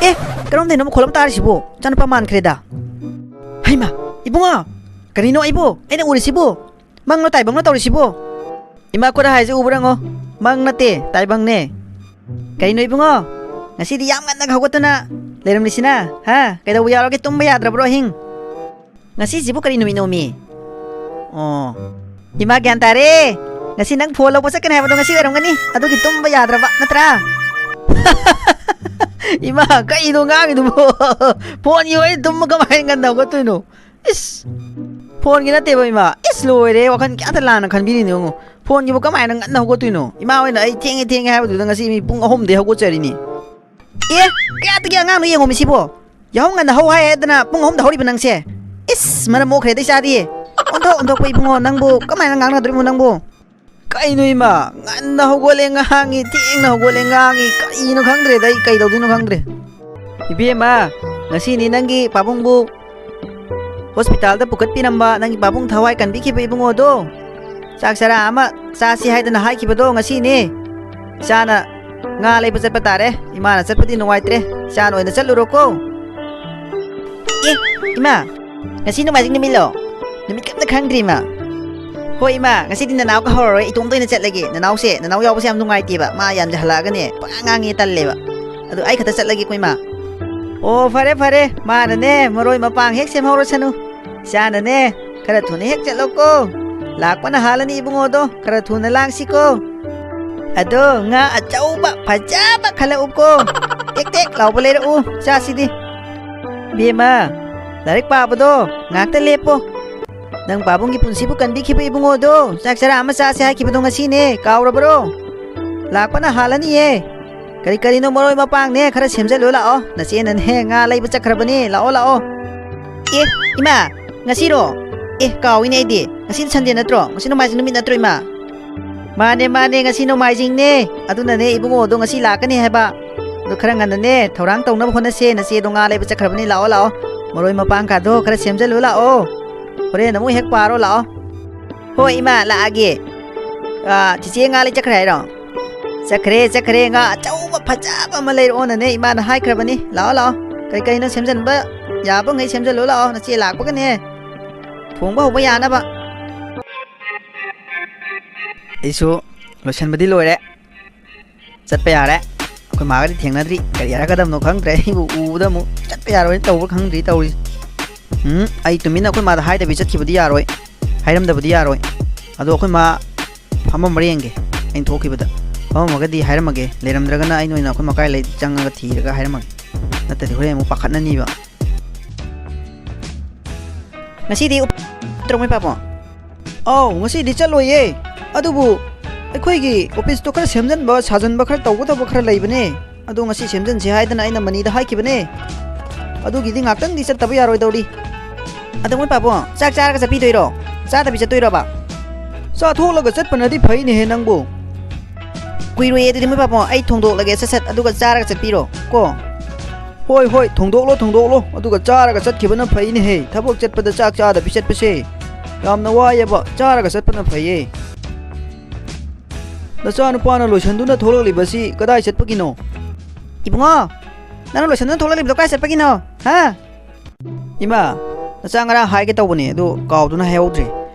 ꯑꯦ, ꯀꯔꯣꯝꯗꯩꯅꯣ ꯃꯈꯣꯜ ꯑꯃ ꯇꯥꯔꯤꯁꯤꯕꯣ? ꯏꯆꯥꯅꯨꯄꯥ ꯃꯥꯟꯈ꯭ꯔꯦꯗ꯫ ꯍꯩꯃꯥ! ꯏꯕꯨꯡꯉꯣ! ꯀꯔꯤꯅꯣ ꯑꯩꯕꯨ? ꯑꯩꯅ ꯎꯔꯤꯁꯤꯕꯨ? ꯃꯪꯂꯣ ꯇꯥꯏꯕꯪꯂꯣ ꯇꯧꯔꯤꯁꯤꯕꯣ? ꯏꯃꯥ, ꯈꯨꯠ ꯍꯥꯏꯁꯦ ꯎꯕ꯭ꯔꯥ ꯌꯦꯡꯉꯣ? ꯃꯪ ꯅꯠꯇꯦ, ꯇꯥꯏꯕꯪꯅꯦ꯫ ꯀꯩꯅꯣ ꯏꯕꯨꯡꯉꯣ? ꯉꯁꯤꯗꯤ ꯌꯥꯝ ꯉꯟꯅ ꯍꯧꯒꯠꯇꯅ ꯂꯩꯔꯝꯂꯤꯁꯤꯅ? ꯍꯥ? ꯀꯩꯗꯧꯕ ꯌꯥꯎꯔꯒꯦ? ꯇꯨꯝꯕ ꯌꯥꯗ꯭ꯔꯕ꯭ꯔꯣ ꯑꯍꯤꯡ? ꯉꯁꯤꯁꯤꯕꯨ ꯀꯔꯤ ꯅꯨꯃꯤꯠꯅꯣꯃꯤ? ꯑꯣ꯫ ꯏꯃꯥ, ꯒ꯭ꯌꯥꯟ ꯇꯥꯔꯦ꯫ ꯉꯁꯤ ꯅꯪ ꯐꯣꯟ ꯂꯧꯕ ꯆꯠꯀꯅꯤ ꯍꯥꯏꯕꯗꯣ ꯉꯁꯤ ꯑꯣꯏꯔꯝꯒꯅꯤ꯫ ꯑꯗꯨꯒꯤ ꯇꯨꯝꯕ ꯌꯥꯗ꯭ꯔꯕ ꯅꯠꯇ꯭ꯔꯥ? ꯏꯃꯥ, ꯀꯩꯅꯣ ꯉꯥꯡꯉꯤꯗꯨꯕꯣ? ꯐꯣꯟꯒꯤ ꯋꯥꯔꯤ ꯇꯨꯝꯕ ꯀꯃꯥꯏꯅ ꯉꯟꯅ ꯍꯧꯒꯠꯇꯣꯏꯅꯣ? ꯏꯁ! ꯐꯣꯟꯒꯤ ꯅꯠꯇꯦꯕ, ꯏꯃꯥ꯫ ꯏꯁ, ꯂꯣꯏꯔꯦ, ꯋꯥꯈꯜ ꯀꯌꯥꯗ ꯂꯥꯟꯅ ꯈꯟꯕꯤꯔꯤꯅꯣ ꯌꯦꯡꯉꯣ꯫ ꯐꯣꯟꯒꯤꯕꯨ ꯀꯃꯥꯏꯅ ꯉꯟꯅ ꯍꯧꯒꯠꯇꯣꯏꯅꯣ? ꯏꯃꯥ ꯍꯣꯏꯅ ꯑꯩ ꯊꯦꯡꯉꯦ, ꯊꯦꯡꯉꯦ ꯍꯥꯏꯕꯗꯨꯗ ꯉꯁꯤ ꯃꯤ ꯄꯨꯡ ꯑꯍꯨꯝꯗꯩ ꯍꯧꯒꯠꯆꯔꯤꯅꯤ꯫ ꯑꯦ, ꯀꯌꯥꯇꯒꯤ ꯑꯉꯥꯡꯅꯣ ꯌꯦꯡꯉꯣ ꯃꯤꯁꯤꯕꯣ꯫ ꯌꯥꯍꯧ ꯉꯟꯅ ꯍꯧ ꯍꯥꯏ ꯍꯥꯏꯗꯅ ꯄꯨꯡ ꯑꯍꯨꯝꯗ ꯍꯧꯔꯤꯕ ꯅꯪꯁꯦ꯫ ꯏꯁ, ꯃꯔꯝ ꯃꯣꯛꯈ꯭ꯔꯦꯗ ꯏꯆꯥꯗꯤ꯫ ꯑꯣꯟꯊꯣꯛ, ꯑꯣꯟꯊꯣꯛꯄ ꯏꯕꯨꯡꯉꯣ, ꯅꯪꯕꯨ ꯀꯃꯥꯏꯅ ꯉꯥꯡꯅꯗꯣꯔꯤꯃꯣ ꯅꯪꯕꯨ? ꯀꯩꯅꯣ ꯏꯃꯥ, ꯉꯟꯅ ꯍꯧꯒꯠꯂꯦ ꯉꯥꯡꯉꯤ, ꯊꯦꯡꯅ ꯍꯧꯒꯠꯂꯦ ꯉꯥꯡꯉꯤ, ꯀꯔꯤꯅꯣ ꯈꯪꯗ꯭ꯔꯦꯗ, ꯑꯩ ꯀꯩꯗꯧꯗꯣꯏꯅꯣ ꯈꯪꯗ꯭ꯔꯦ꯫ ꯏꯕꯦꯝꯃ, ꯉꯁꯤꯅꯤ ꯅꯪꯒꯤ ꯄꯥꯕꯨꯡꯕꯨ ꯍꯣꯁꯄꯤꯇꯥꯜꯗ ꯄꯨꯈꯠꯄꯤꯔꯝꯕ, ꯅꯪꯒꯤ ꯄꯥꯕꯨꯡ ꯊꯋꯥꯏ ꯀꯟꯕꯤꯈꯤꯕ ꯏꯕꯨꯡꯉꯣꯗꯣ, ꯆꯥꯛ ꯆꯔꯥ ꯑꯃ ꯆꯥꯁꯤ ꯍꯥꯏꯗꯅ ꯍꯥꯏꯈꯤꯕꯗꯣ ꯉꯁꯤꯅꯤ꯫ ꯏꯆꯥꯅ ꯉꯥ ꯂꯩꯕ ꯆꯠꯄ ꯇꯥꯔꯦ, ꯏꯃꯥꯅ ꯆꯠꯄꯗꯤ ꯅꯨꯡꯉꯥꯏꯇ꯭ꯔꯦ, ꯏꯆꯥꯅ ꯑꯣꯏꯅ ꯆꯠꯂꯨꯔꯣꯀꯣ꯫ ꯑꯦ, ꯏꯃꯥ, ꯉꯁꯤ ꯅꯣꯡꯃꯥꯏꯖꯤꯡ ꯅꯨꯃꯤꯠꯂꯣ? ꯅꯨꯃꯤꯠ ꯀꯝꯇ ꯈꯪꯗ꯭ꯔꯤ, ꯏꯃꯥ꯫ ꯍꯣꯏ, ꯏꯃꯥ, ꯉꯁꯤꯗꯤ ꯅꯅꯥꯎ ꯀꯧꯍꯧꯔꯔꯣꯏ, ꯏꯇꯣꯝꯇ ꯑꯣꯏꯅ ꯆꯠꯂꯒꯦ꯫ ꯅꯅꯥꯎꯁꯦ, ꯅꯅꯥꯎ ꯌꯥꯎꯕꯁꯦ ꯌꯥꯝ ꯅꯨꯡꯉꯥꯏꯇꯦꯕ, ꯃꯥ ꯌꯥꯝꯖꯍꯜꯂꯛꯑꯒꯅꯦ ꯄꯉꯥꯡ ꯉꯥꯡꯉꯦ, ꯇꯜꯂꯦꯕ꯫ ꯑꯗꯨ ꯑꯩ ꯈꯛꯇ ꯆꯠꯂꯒꯦꯀꯣ, ꯏꯃꯥ꯫ ꯑꯣ, ꯐꯔꯦ, ꯐꯔꯦ, ꯃꯥꯅꯅꯦ ꯃꯔꯣꯏ ꯃꯄꯥꯡ ꯍꯦꯛ ꯁꯦꯝꯍꯧꯔꯁꯅꯨ꯫ ꯏꯆꯥꯅꯅꯦ, ꯈꯔ ꯊꯨꯅ ꯍꯦꯛ ꯆꯠꯂꯣꯀꯣ꯫ ꯂꯥꯛꯄꯅ ꯍꯥꯜꯂꯅꯤ ꯏꯕꯨꯡꯉꯣꯗꯣ, ꯈꯔ ꯊꯨꯅ ꯂꯥꯡꯁꯤꯀꯣ꯫ ꯑꯗꯣ ꯉꯥ ꯑꯆꯧꯕ ꯐꯖꯕ ꯈꯜꯂꯛꯎꯀꯣ꯫ ꯇꯦꯛ ꯇꯦꯛ ꯂꯥꯎꯕ ꯂꯩꯔꯛꯎ ꯆꯥꯁꯤꯗꯤ꯫ ꯕꯦꯝꯃ, ꯂꯥꯏꯔꯤꯛ ꯄꯥꯕꯗꯣ ꯉꯥꯛꯇ ꯂꯦꯞꯄꯣ꯫ ꯅꯪ ꯄꯥꯕꯨꯡꯒꯤ ꯄꯨꯟꯁꯤꯕꯨ ꯀꯟꯕꯤꯈꯤꯕ ꯏꯕꯨꯡꯉꯣꯗꯣ, ꯆꯥꯛ ꯆꯔꯥ ꯑꯃ ꯆꯥꯁꯦ ꯍꯥꯏꯈꯤꯕꯗꯣ ꯉꯁꯤꯅꯦ, ꯀꯥꯎꯔꯕ꯭ꯔꯣ? ꯂꯥꯛꯄꯅ ꯍꯥꯜꯂꯅꯤꯌꯦ꯫ ꯀꯔꯤ ꯀꯔꯤꯅꯣ ꯃꯔꯣꯏ ꯃꯄꯥꯡꯅꯦ ꯈꯔ ꯁꯦꯝꯖꯜꯂꯨ ꯂꯥꯛꯑꯣ꯫ ꯅꯆꯦꯅꯅꯦ ꯉꯥ ꯂꯩꯕ ꯆꯠꯈ꯭ꯔꯕꯅꯦ꯫ ꯂꯥꯛꯑꯣ, ꯂꯥꯛꯑꯣ꯫ ꯑꯦ, ꯏꯃꯥ, ꯉꯁꯤꯔꯣ? ꯑꯦ, ꯀꯥꯎꯏꯅꯦ ꯑꯩꯗꯤ꯫ ꯉꯁꯤꯗꯤ ꯁꯟꯗꯦ ꯅꯠꯇ꯭ꯔꯣ? ꯉꯁꯤ ꯅꯣꯡꯃꯥꯏꯖꯤꯡ ꯅꯨꯃꯤꯠ ꯅꯠꯇ꯭ꯔꯣ, ꯏꯃꯥ? ꯃꯥꯅꯦ, ꯃꯥꯅꯦ, ꯉꯁꯤ ꯅꯣꯡꯃꯥꯏꯖꯤꯡꯅꯦ꯫ ꯑꯗꯨꯅꯅꯦ ꯏꯕꯨꯡꯉꯣꯗꯣ ꯉꯁꯤ ꯂꯥꯛꯀꯅꯤ ꯍꯥꯏꯕ꯫ ꯑꯗꯣ ꯈꯔ ꯉꯟꯅꯅꯦ ꯊꯧꯔꯥꯡ ꯇꯧꯅꯕ ꯍꯣꯠꯅꯁꯦ꯫ ꯅꯆꯦꯗꯣ ꯉꯥ ꯂꯩꯕ ꯆꯠꯈ꯭ꯔꯕꯅꯤ꯫ ꯂꯥꯛꯑꯣ, ꯂꯥꯛꯑꯣ꯫ ꯃꯔꯣꯏ ꯃꯄꯥꯡ ꯀꯥꯗꯣ ꯈꯔ ꯁꯦꯝꯖꯜꯂꯨ ꯂꯥꯛꯑꯣ꯫ ꯍꯣꯔꯦꯟ ꯑꯃꯨꯛ ꯍꯦꯛ ꯄꯥꯔꯣ ꯂꯥꯛꯑꯣ꯫ ꯍꯣꯏ, ꯏꯃꯥ, ꯂꯥꯛꯑꯒꯦ꯫ ꯑꯥ, ꯆꯤꯆꯦ ꯉꯥ ꯂꯩ ꯆꯠꯈ꯭ꯔꯦ ꯍꯥꯏꯔꯣ? ꯆꯠꯈ꯭ꯔꯦ, ꯆꯠꯈ꯭ꯔꯦ꯫ ꯉꯥ ꯑꯆꯧꯕ ꯐꯖꯕ ꯑꯃ ꯂꯩꯔꯛꯑꯣꯅꯅꯦ ꯏꯃꯥꯅ ꯍꯥꯏꯈ꯭ꯔꯕꯅꯤ꯫ ꯂꯥꯛꯑꯣ, ꯂꯥꯛꯑꯣ꯫ ꯀꯩ ꯀꯩꯅꯣ ꯁꯦꯝꯖꯟꯕ ꯌꯥꯕꯉꯩ ꯁꯦꯝꯖꯜꯂꯨ ꯂꯥꯛꯑꯣ꯫ ꯅꯆꯦ ꯂꯥꯛꯄꯒꯅꯦ ꯊꯣꯡꯕ ꯍꯧꯕ ꯌꯥꯅꯕ꯫ ꯑꯩꯁꯨ ꯂꯣꯏꯁꯟꯕꯗꯤ ꯂꯣꯏꯔꯦ, ꯆꯠꯄ ꯌꯥꯔꯦ꯫ ꯑꯩꯈꯣꯏ ꯃꯥꯒꯗꯤ ꯊꯦꯡꯅꯗ꯭ꯔꯤ, ꯀꯔꯤ ꯍꯥꯏꯔꯛꯀꯗꯕꯅꯣ ꯈꯪꯗ꯭ꯔꯦ꯫ ꯑꯩꯕꯨ ꯎꯕꯗ ꯑꯃꯨꯛ ꯆꯠꯄ ꯌꯥꯔꯣꯏꯅ ꯇꯧꯕ꯭ꯔꯥ ꯈꯪꯗ꯭ꯔꯤ ꯇꯧꯔꯤꯁꯦ꯫ ꯎꯝ, ꯑꯩ ꯇꯨꯃꯤꯟꯅ ꯑꯩꯈꯣꯏ ꯃꯥꯗ ꯍꯥꯏꯗꯕꯤ ꯆꯠꯈꯤꯕꯗꯤ ꯌꯥꯔꯣꯏ, ꯍꯥꯏꯔꯝꯗꯕꯗꯤ ꯌꯥꯔꯣꯏ꯫ ꯑꯗꯣ ꯑꯩꯈꯣꯏ ꯃꯥ ꯐꯝꯃꯝꯕ꯭ꯔꯥ ꯌꯦꯡꯒꯦ, ꯑꯩꯅ ꯊꯣꯛꯈꯤꯕꯗ꯫ ꯐꯝꯃꯝꯃꯒꯗꯤ ꯍꯥꯏꯔꯝꯃꯒꯦ, ꯂꯩꯔꯝꯗ꯭ꯔꯒꯅ ꯑꯩꯅ ꯑꯣꯏꯅ ꯑꯩꯈꯣꯏ ꯃꯀꯥꯏ ꯂꯩ ꯆꯪꯉꯒ ꯊꯤꯔꯒ ꯍꯥꯏꯔꯝꯃꯒꯦ꯫ ꯅꯠꯇ꯭ꯔꯗꯤ ꯍꯣꯔꯦꯟ ꯑꯃꯨꯛ ꯄꯥꯈꯠꯅꯅꯤꯕ꯫ ꯉꯁꯤꯗꯤ ꯎꯞ-, ꯇ꯭ꯔꯣ ꯃꯣꯏ ꯄꯥꯕꯣ? ꯑꯧ, ꯉꯁꯤꯗꯤ ꯆꯠꯂꯣꯏꯌꯦ꯫ ꯑꯗꯨꯕꯨ ꯑꯩꯈꯣꯏꯒꯤ ꯑꯣꯐꯤꯁꯇꯣ ꯈꯔ ꯁꯦꯝꯖꯤꯟꯕ ꯁꯥꯖꯤꯟꯕ ꯈꯔ ꯇꯧꯒꯗꯕ ꯈꯔ ꯂꯩꯕꯅꯦ꯫ ꯑꯗꯣ ꯉꯁꯤ ꯁꯦꯝꯖꯤꯟꯁꯦ ꯍꯥꯏꯗꯅ ꯑꯩꯅ ꯃꯅꯤꯗ ꯍꯥꯏꯈꯤꯕꯅꯦ꯫ ꯑꯗꯨꯒꯤꯗꯤ ꯉꯥꯛꯇꯪꯗꯤ ꯆꯠꯇꯕ ꯌꯥꯔꯣꯏꯗꯧꯔꯤ꯫ ꯑꯗꯣ ꯃꯣꯏ ꯄꯥꯕꯣ, ꯆꯥꯛ ꯆꯥꯔꯒ ꯆꯠꯄꯤꯗꯣꯏꯔꯣ? ꯆꯥꯗꯕꯤ ꯆꯠꯇꯣꯏꯔꯣꯕ? ꯆꯥꯊꯣꯛꯂꯒ ꯆꯠꯄꯅꯗꯤ ꯐꯩꯅꯦꯍꯦ ꯅꯪꯕꯨ꯫ ꯀꯨꯏꯔꯣꯏꯌꯦ ꯑꯗꯨꯗꯤ ꯃꯣꯏ ꯄꯥꯕꯣ, ꯑꯩ ꯊꯣꯡꯗꯣꯛꯂꯒꯦ ꯁꯠ ꯁꯠ, ꯑꯗꯨꯒ ꯆꯥꯔꯒ ꯆꯠꯄꯤꯔꯣ ꯀꯣ꯫ ꯍꯣꯏ, ꯍꯣꯏ, ꯊꯣꯡꯗꯣꯛꯂꯣ, ꯊꯣꯡꯗꯣꯛꯂꯣ, ꯑꯗꯨꯒ ꯆꯥꯔꯒ ꯆꯠꯈꯤꯕꯅ ꯐꯩꯅꯦꯍꯦ꯫ ꯊꯕꯛ ꯆꯠꯄꯗ ꯆꯥꯛ ꯆꯥꯗꯕꯤ ꯆꯠꯄꯁꯦ ꯌꯥꯝꯅ ꯋꯥꯏꯌꯦꯕ, ꯆꯥꯔꯒ ꯆꯠꯄꯅ ꯐꯩꯌꯦ꯫ ꯅꯆꯥꯅꯨꯄꯥꯅ ꯂꯣꯏꯁꯟꯗꯨꯅ ꯊꯣꯛꯂꯛꯂꯤꯕꯁꯤ ꯀꯗꯥꯏ ꯆꯠꯄꯒꯤꯅꯣ? ꯏꯕꯨꯡꯉꯣ, ꯅꯪꯅ ꯂꯣꯏꯁꯟꯗꯨꯅ ꯊꯣꯛꯂꯛꯂꯤꯕꯗꯣ ꯀꯥꯏ ꯆꯠꯄꯒꯤꯅꯣ? ꯍꯥ? ꯏꯃꯥ, ꯅꯆꯥ ꯉꯔꯥꯡ ꯍꯥꯏꯒꯦ ꯇꯧꯕꯅꯦ, ꯑꯗꯨ ꯀꯥꯎꯗꯨꯅ ꯍꯥꯏꯍꯧꯗ꯭ꯔꯦ꯫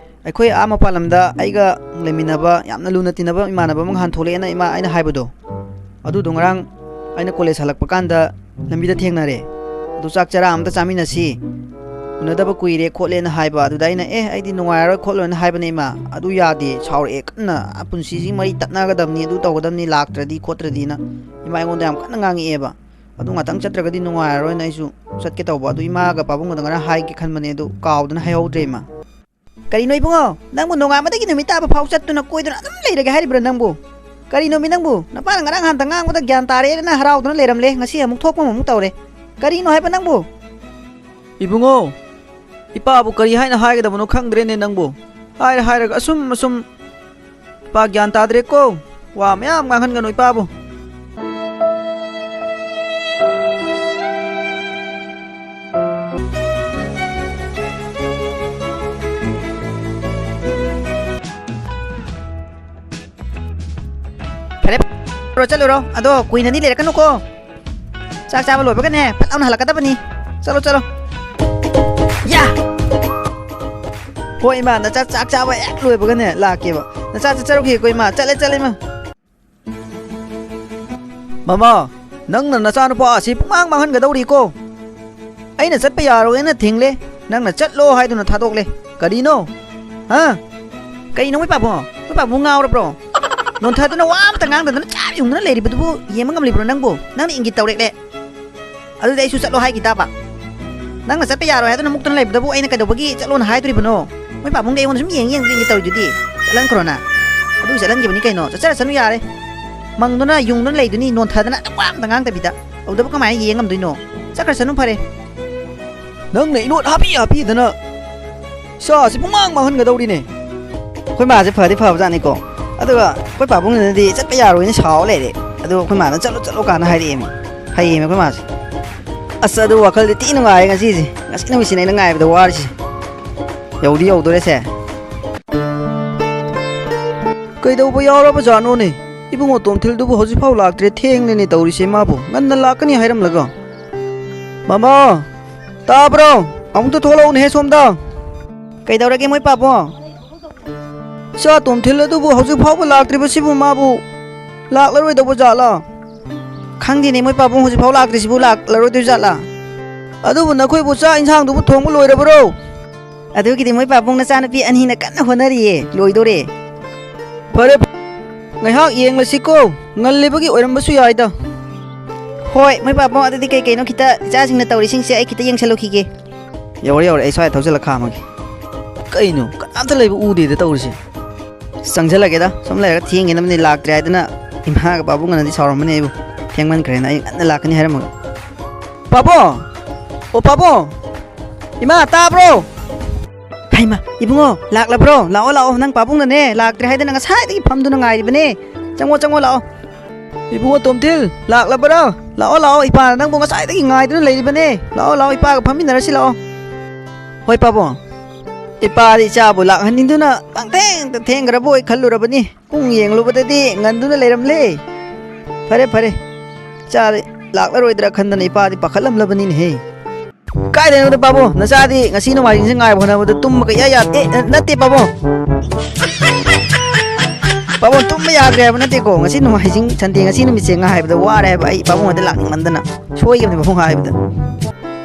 ꯑꯩꯈꯣꯏ ꯑꯥ ꯃꯄꯥꯟ ꯂꯝꯗ ꯑꯩꯒ ꯂꯩꯃꯤꯟꯅꯕ ꯌꯥꯝꯅ ꯂꯨꯅ ꯇꯤꯟꯅꯕ ꯏꯃꯥꯟꯅꯕ ꯑꯃ ꯉꯍꯥꯟ ꯊꯣꯛꯂꯛꯑꯦꯅ ꯏꯃꯥ ꯑꯩꯅ ꯍꯥꯏꯕꯗꯣ, ꯑꯗꯨꯗꯣ ꯉꯔꯥꯡ ꯑꯩꯅ ꯀꯣꯂꯦꯖ ꯍꯜꯂꯛꯄ ꯀꯥꯟꯗ ꯂꯝꯕꯤꯗ ꯊꯦꯡꯅꯔꯦ꯫ ꯑꯗꯨ ꯆꯥꯛ ꯆꯔꯥ ꯑꯃꯇ ꯆꯥꯃꯤꯟꯅꯁꯤ, ꯎꯅꯗꯕ ꯀꯨꯏꯔꯦ ꯈꯣꯠꯂꯦꯅ ꯍꯥꯏꯕ꯫ ꯑꯗꯨꯗ ꯑꯩꯅ, "ꯑꯦ, ꯑꯩꯗꯤ ꯅꯨꯡꯉꯥꯏꯔꯔꯣꯏ ꯈꯣꯠꯂꯣꯏꯅ" ꯍꯥꯏꯕꯅꯦ ꯏꯃꯥ꯫ ꯑꯗꯨ ꯌꯥꯗꯦ, ꯁꯥꯎꯔꯛꯑꯦ ꯀꯟꯅ, "ꯄꯨꯟꯁꯤꯁꯤ ꯃꯔꯤ ꯇꯠꯅꯒꯗꯕꯅꯤ, ꯑꯗꯨ ꯇꯧꯒꯗꯕꯅꯤ, ꯂꯥꯛꯇ꯭ꯔꯗꯤ ꯈꯣꯠꯇ꯭ꯔꯗꯤꯅ" ꯏꯃꯥ ꯑꯩꯉꯣꯟꯗ ꯌꯥꯝ ꯀꯟꯅ ꯉꯥꯡꯉꯛꯑꯦꯕ꯫ ꯑꯗꯨ ꯉꯥꯛꯇꯪ ꯆꯠꯇ꯭ꯔꯒꯗꯤ ꯅꯨꯡꯉꯥꯏꯔꯔꯣꯏꯅ ꯑꯩꯁꯨ ꯆꯠꯀꯦ ꯇꯧꯕ꯫ ꯑꯗꯨ ꯏꯃꯥꯒ ꯄꯥꯕꯨꯡꯒꯗ ꯉꯔꯥꯡ ꯍꯥꯏꯒꯦ ꯈꯟꯕꯅꯦ, ꯑꯗꯨ ꯀꯥꯎꯗꯅ ꯍꯥꯏꯍꯧꯗ꯭ꯔꯦ ꯏꯃꯥ꯫ ꯀꯔꯤꯅꯣ ꯏꯕꯨꯡꯉꯣ? ꯅꯪꯕꯨ ꯅꯣꯡꯉꯥꯟꯕꯗꯒꯤ ꯅꯨꯃꯤꯠ ꯇꯥꯕ ꯐꯥꯎ ꯆꯠꯇꯨꯅ ꯀꯣꯏꯗꯨꯅ ꯑꯗꯨꯝ ꯂꯩꯔꯒꯦ ꯍꯥꯏꯔꯤꯕ꯭ꯔꯥ ꯅꯪꯕꯨ? ꯀꯔꯤꯅꯣꯃꯤ ꯅꯪꯕꯨ? ꯅꯄꯥꯅ ꯉꯔꯥꯡ ꯅꯍꯥꯟꯇ ꯉꯥꯡꯕꯗ ꯒ꯭ꯌꯥꯟ ꯇꯥꯔꯦꯅ ꯍꯔꯥꯎꯗꯨꯅ ꯂꯩꯔꯝꯂꯦ, ꯉꯁꯤ ꯑꯃꯨꯛ ꯊꯣꯛꯄ ꯑꯃꯨꯛ ꯇꯧꯔꯦ꯫ ꯀꯔꯤꯅꯣ ꯍꯥꯏꯕ ꯅꯪꯕꯨ? ꯏꯕꯨꯡꯉꯣ, ꯏꯄꯥꯕꯨ ꯀꯔꯤ ꯍꯥꯏꯅ ꯍꯥꯏꯒꯗꯕꯅꯣ ꯈꯪꯗ꯭ꯔꯦꯅꯦ ꯅꯪꯕꯨ꯫ ꯍꯥꯏꯔ ꯍꯥꯏꯔꯒ ꯑꯁꯨꯝ ꯑꯁꯨꯝ ꯏꯄꯥ ꯒ꯭ꯌꯥꯟ ꯇꯥꯗ꯭ꯔꯦꯀꯣ꯫ ꯋꯥ ꯃꯌꯥꯝ ꯉꯥꯡꯍꯟꯒꯅꯨ ꯏꯄꯥꯕꯨ꯫ ꯐꯔꯦ, ꯐꯔꯦ, ꯆꯠꯂꯨꯔꯣ, ꯆꯠꯂꯨꯔꯣ꯫ ꯑꯗꯣ ꯀꯨꯏꯅꯗꯤ ꯂꯩꯔꯛꯀꯅꯨꯀꯣ꯫ ꯆꯥꯛ ꯆꯥꯕ ꯂꯣꯏꯕꯒꯅꯦ ꯐꯠ ꯂꯥꯎꯅ ꯍꯜꯂꯛꯀꯗꯕꯅꯤ꯫ ꯆꯠꯂꯣ, ꯆꯠꯂꯣ꯫ ꯌꯥ! ꯍꯣꯏ ꯏꯃꯥ, ꯅꯆꯥ ꯆꯥꯛ ꯆꯥꯕ ꯍꯦꯛ ꯂꯣꯏꯕꯒꯅꯦ ꯂꯥꯛꯀꯦꯕ꯫ ꯅꯆꯥ ꯆꯠꯆꯔꯨꯈꯤꯒꯦꯀꯣ, ꯏꯃꯥ꯫ ꯆꯠꯂꯦ, ꯆꯠꯂꯦ, ꯏꯃꯥ꯫ ꯃꯃꯥ, ꯅꯪꯅ ꯅꯆꯥꯅꯨꯄꯥ ꯑꯁꯤ ꯄꯨꯡꯃꯥꯡ ꯃꯥꯡꯍꯟꯒꯗꯧꯔꯤꯀꯣ꯫ ꯑꯩꯅ ꯆꯠꯄ ꯌꯥꯔꯣꯏꯅ ꯊꯤꯡꯂꯦ, ꯅꯪꯅ ꯆꯠꯂꯣ ꯍꯥꯏꯗꯨꯅ ꯊꯥꯗꯣꯛꯂꯦ꯫ ꯀꯔꯤꯅꯣ? ꯍꯥ? ꯀꯩꯅꯣ, ꯃꯣꯏ ꯄꯥꯕꯨꯡ? ꯃꯣꯏ ꯄꯥꯕꯨꯡ ꯉꯥꯎꯔꯕ꯭ꯔꯣ? ꯅꯣꯟꯊꯗꯅ ꯋꯥ ꯑꯝꯇ ꯉꯥꯡꯗꯗꯅ ꯆꯥꯞ ꯌꯨꯡꯗꯅ ꯂꯩꯔꯤꯕꯗꯨꯕꯨ ꯌꯦꯡꯕ ꯉꯝꯂꯤꯕ꯭ꯔꯣ ꯅꯪꯕꯨ? ꯅꯪꯅ ꯏꯪꯒꯤꯠ ꯇꯧꯔꯦꯅꯦ꯫ ꯑꯗꯨꯗꯤ ꯑꯩꯁꯨ ꯆꯠꯂꯣ ꯍꯥꯏꯈꯤ ꯇꯥꯕ꯫ ꯅꯪꯅ ꯆꯠꯄ ꯌꯥꯔꯣꯏ ꯍꯥꯏꯗꯨꯅ ꯃꯨꯛꯇꯅ ꯂꯩꯕꯗꯕꯨ ꯑꯩꯅ ꯀꯩꯗꯧꯕꯒꯤ ꯆꯠꯂꯣꯅ ꯍꯥꯏꯗꯣꯔꯤꯕꯅꯣ? ꯃꯣꯏ ꯄꯥꯕꯨꯡꯗꯤ ꯑꯩꯉꯣꯟꯗ ꯁꯨꯝ ꯌꯦꯡ ꯌꯦꯡꯗꯅ ꯏꯪꯒꯤꯠ ꯇꯧꯔꯤꯗꯨꯗꯤ꯫ ꯆꯠꯍꯟꯈ꯭ꯔꯣꯅ꯫ ꯑꯗꯨꯒꯤ ꯆꯠꯍꯟꯈꯤꯕꯅꯤ ꯀꯩꯅꯣ꯫ ꯆꯠꯆꯔꯁꯅꯨ ꯌꯥꯔꯦ꯫ ꯃꯪꯗꯨꯅ ꯌꯨꯡꯗꯨꯅ ꯂꯩꯗꯨꯅꯤ, ꯅꯣꯟꯊꯗꯅ ꯋꯥ ꯑꯝꯇ ꯉꯥꯡꯗꯕꯤꯗ꯫ ꯑꯗꯨꯗꯕꯨ ꯀꯃꯥꯏꯅ ꯌꯦꯡ ꯉꯝꯗꯣꯏꯅꯣ? ꯆꯠꯈ꯭ꯔꯁꯅꯨ ꯐꯔꯦ꯫ ꯅꯪꯅ ꯏꯅꯣꯠ ꯍꯥꯞꯄꯤ ꯍꯥꯞꯄꯤꯗꯅ ꯏꯆꯥꯁꯤ ꯄꯨꯡꯃꯥꯡ ꯃꯥꯡꯍꯟꯒꯗꯧꯔꯤꯅꯦ꯫ ꯑꯩꯈꯣꯏ ꯃꯥꯁꯦ ꯐꯗꯤ ꯐꯕꯖꯥꯠꯅꯤꯀꯣ꯫ ꯑꯗꯨꯒ ꯑꯩꯈꯣꯏ ꯄꯥꯕꯨꯡꯁꯤꯅꯗꯤ ꯆꯠꯄ ꯌꯥꯔꯣꯏꯅ ꯁꯥꯎ ꯂꯩꯔꯦ꯫ ꯑꯗꯨꯒ ꯑꯩꯈꯣꯏ ꯃꯥꯅ "ꯆꯠꯂꯣ, ꯆꯠꯂꯣ" ꯀꯥꯟꯅ ꯍꯥꯏꯔꯛꯑꯦꯃꯤ꯫ ꯐꯩꯌꯦꯃꯤ ꯑꯩꯈꯣꯏ ꯃꯥꯁꯦ꯫ ꯑꯁ, ꯑꯗꯨ ꯋꯥꯈꯜꯗꯤ ꯊꯤ ꯅꯨꯡꯉꯥꯏꯔꯦ ꯉꯁꯤꯁꯦ꯫ ꯉꯁꯤ ꯅꯨꯃꯤꯠꯁꯤꯅꯦ ꯑꯩꯅ ꯉꯥꯏꯕꯗ ꯋꯥꯔꯤꯁꯦ꯫ ꯌꯧꯗꯤ ꯌꯧꯗꯣꯔꯦꯁꯦ꯫ ꯀꯩꯗꯧꯕ ꯌꯥꯎꯔꯕꯖꯥꯠꯅꯣꯅꯦ? ꯏꯕꯨꯡꯉꯣ ꯇꯣꯝꯊꯤꯜꯗꯨꯕꯨ ꯍꯧꯖꯤꯛꯐꯥꯎ ꯂꯥꯛꯇ꯭ꯔꯦ, ꯊꯦꯡꯂꯦꯅꯦ ꯇꯧꯔꯤꯁꯦ ꯃꯥꯕꯨ꯫ ꯉꯟꯅ ꯂꯥꯛꯀꯅꯤ ꯍꯥꯏꯔꯝꯂꯒ꯫ ꯃꯃꯥ! ꯇꯥꯕ꯭ꯔꯣ? ꯑꯃꯨꯛꯇ ꯊꯣꯛꯂꯛꯎꯅꯦꯍꯦ ꯁꯣꯝꯗ꯫ ꯀꯩꯗꯧꯔꯒꯦ ꯃꯣꯏ ꯄꯥꯕꯨꯡ? ꯏꯆꯥ ꯇꯣꯝꯊꯤꯜ ꯑꯗꯨꯕꯨ ꯍꯧꯖꯤꯛ ꯐꯥꯎꯕ ꯂꯥꯛꯇ꯭ꯔꯤꯕꯁꯤꯕꯨ ꯃꯥꯕꯨ ꯂꯥꯛꯂꯔꯣꯏꯗꯧꯕ ꯖꯥꯠꯂꯥ? ꯈꯪꯗꯦꯅꯦ, ꯃꯣꯏ ꯄꯥꯕꯨꯡ ꯍꯧꯖꯤꯛ ꯐꯥꯎ ꯂꯥꯛꯇ꯭ꯔꯤꯁꯤꯕꯨ ꯂꯥꯛꯂꯔꯣꯏꯗꯣꯏ ꯖꯥꯠꯂꯥ? ꯑꯗꯨꯕꯨ ꯅꯈꯣꯏꯕꯨ ꯆꯥꯛ ꯏꯟꯁꯥꯡꯗꯨꯕꯨ ꯊꯣꯡꯕ ꯂꯣꯏꯔꯕ꯭ꯔꯣ? ꯑꯗꯨꯒꯤꯗꯤ ꯃꯣꯏ ꯄꯥꯕꯨꯡ ꯅꯆꯥꯅꯨꯄꯤ ꯑꯅꯤꯅ ꯀꯟꯅ ꯍꯣꯠꯅꯔꯤꯌꯦ, ꯂꯣꯏꯗꯣꯔꯦ꯫ ꯐꯔꯦ, ꯉꯥꯏꯍꯥꯛ ꯌꯦꯡꯂꯁꯤꯀꯣ, ꯉꯜꯂꯤꯕꯒꯤ ꯑꯣꯏꯔꯝꯕꯁꯨ ꯌꯥꯏꯗ꯫ ꯍꯣꯏ, ꯃꯣꯏ ꯄꯥꯕꯨꯡ, ꯑꯗꯨꯗꯤ ꯀꯩ ꯀꯩꯅꯣ ꯈꯤꯇ ꯏꯆꯥꯁꯤꯡꯅ ꯇꯧꯔꯤꯁꯤꯡꯁꯦ ꯑꯩ ꯈꯤꯇ ꯌꯦꯡꯁꯜꯂꯨꯈꯤꯒꯦ꯫ ꯌꯧꯔꯦ, ꯌꯧꯔꯦ, ꯑꯩ ꯁ꯭ꯋꯥꯏꯗ ꯊꯧꯖꯤꯜꯂ ꯈꯥꯝꯃꯒꯦ꯫ ꯀꯩꯅꯣ, ꯀꯅꯥꯝꯇ ꯂꯩꯕ ꯎꯗꯦꯗ ꯇꯧꯔꯤꯁꯦ꯫ ꯆꯪꯁꯤꯜꯂꯒꯦꯗ, ꯁꯨꯝ ꯂꯩꯔꯒ ꯊꯦꯡꯒꯦꯅꯕꯅꯤ ꯂꯥꯛꯇ꯭ꯔꯦ ꯍꯥꯏꯗꯅ ꯏꯃꯥꯒ ꯄꯥꯕꯨꯡꯒꯅꯗꯤ ꯁꯥꯎꯔꯝꯃꯅꯤ ꯑꯩꯕꯨ꯫ ꯊꯦꯡꯃꯟꯈ꯭ꯔꯦꯅ ꯑꯩ ꯉꯟꯅ ꯂꯥꯛꯀꯅꯤ ꯍꯥꯏꯔꯝꯃꯒ꯫ ꯄꯥꯕꯨꯡ! ꯑꯣ ꯄꯥꯕꯨꯡ! ꯏꯃꯥ, ꯇꯥꯕ꯭ꯔꯣ? ꯍꯩꯃꯥ, ꯏꯕꯨꯡꯉꯣ, ꯂꯥꯛꯂꯕ꯭ꯔꯣ? ꯂꯥꯛꯑꯣ, ꯂꯥꯛꯑꯣ, ꯅꯪ ꯄꯥꯕꯨꯡꯅꯅꯦ ꯂꯥꯛꯇ꯭ꯔꯦ ꯍꯥꯏꯗꯅ ꯉꯁꯥꯏꯗꯒꯤ ꯐꯝꯗꯨꯅ ꯉꯥꯏꯔꯤꯕꯅꯦ꯫ ꯆꯪꯉꯣ, ꯆꯪꯉꯣ, ꯂꯥꯛꯑꯣ꯫ ꯏꯕꯨꯡꯉꯣ ꯇꯣꯝꯊꯤꯜ, ꯂꯥꯛꯂꯕꯔꯥ? ꯂꯥꯛꯑꯣ, ꯂꯥꯛꯑꯣ, ꯏꯄꯥꯅ ꯅꯪꯕꯨ ꯉꯁꯥꯏꯗꯒꯤ ꯉꯥꯏꯗꯨꯅ ꯂꯩꯔꯤꯕꯅꯦ꯫ ꯂꯥꯛꯑꯣ, ꯂꯥꯛꯑꯣ, ꯏꯄꯥꯒ ꯐꯝꯃꯤꯟꯅꯔꯁꯤ ꯂꯥꯛꯑꯣ꯫ ꯍꯣꯏ ꯄꯥꯕꯨꯡ꯫ ꯏꯄꯥꯗꯤ ꯏꯆꯥꯕꯨ ꯂꯥꯛꯍꯟꯅꯤꯡꯗꯨꯅ ꯄꯪꯊꯦꯡꯗ ꯊꯦꯡꯈ꯭ꯔꯕꯣꯏ ꯈꯜꯂꯨꯔꯕꯅꯤ꯫ ꯄꯨꯡ ꯌꯦꯡꯂꯨꯕꯗꯗꯤ ꯉꯟꯗꯨꯅ ꯂꯩꯔꯝꯂꯦ꯫ ꯐꯔꯦ, ꯐꯔꯦ꯫ ꯏꯆꯥꯗꯤ ꯂꯥꯛꯂꯔꯣꯏꯗ꯭ꯔꯥ ꯈꯟꯗꯅ ꯏꯄꯥꯗꯤ ꯄꯥꯈꯠꯂꯝꯂꯕꯅꯤꯅꯦꯍꯦ꯫ ꯀꯥꯏꯗꯩꯅꯣꯗ ꯄꯥꯕꯨꯡ, ꯅꯆꯥꯗꯤ ꯉꯁꯤ ꯅꯣꯡꯃꯥꯏꯖꯤꯡꯁꯦ ꯉꯥꯏꯕ ꯍꯣꯠꯅꯕꯗ ꯇꯨꯝꯕꯒ ꯏꯌꯥ ꯌꯥꯗꯦ꯫ ꯑꯦ, ꯅꯠꯇꯦ ꯄꯥꯕꯨꯡ꯫ ꯇꯨꯝꯕ ꯌꯥꯗ꯭ꯔꯦ ꯍꯥꯏꯕ ꯅꯠꯇꯦꯀꯣ, ꯉꯁꯤ ꯅꯣꯡꯃꯥꯏꯖꯤꯡ ꯁꯟꯗꯦ, ꯉꯁꯤ ꯅꯨꯃꯤꯠꯁꯦ ꯉꯥꯏꯕꯗ ꯋꯥꯔꯦ ꯍꯥꯏꯕ꯫ ꯑꯩ ꯄꯥꯕꯨꯡ ꯍꯣꯏꯗ ꯂꯥꯛꯅꯤꯡꯃꯟꯗꯅ ꯁꯣꯏꯈꯤꯕꯅꯦ ꯄꯥꯕꯨꯡ ꯍꯥꯏꯕꯗ꯫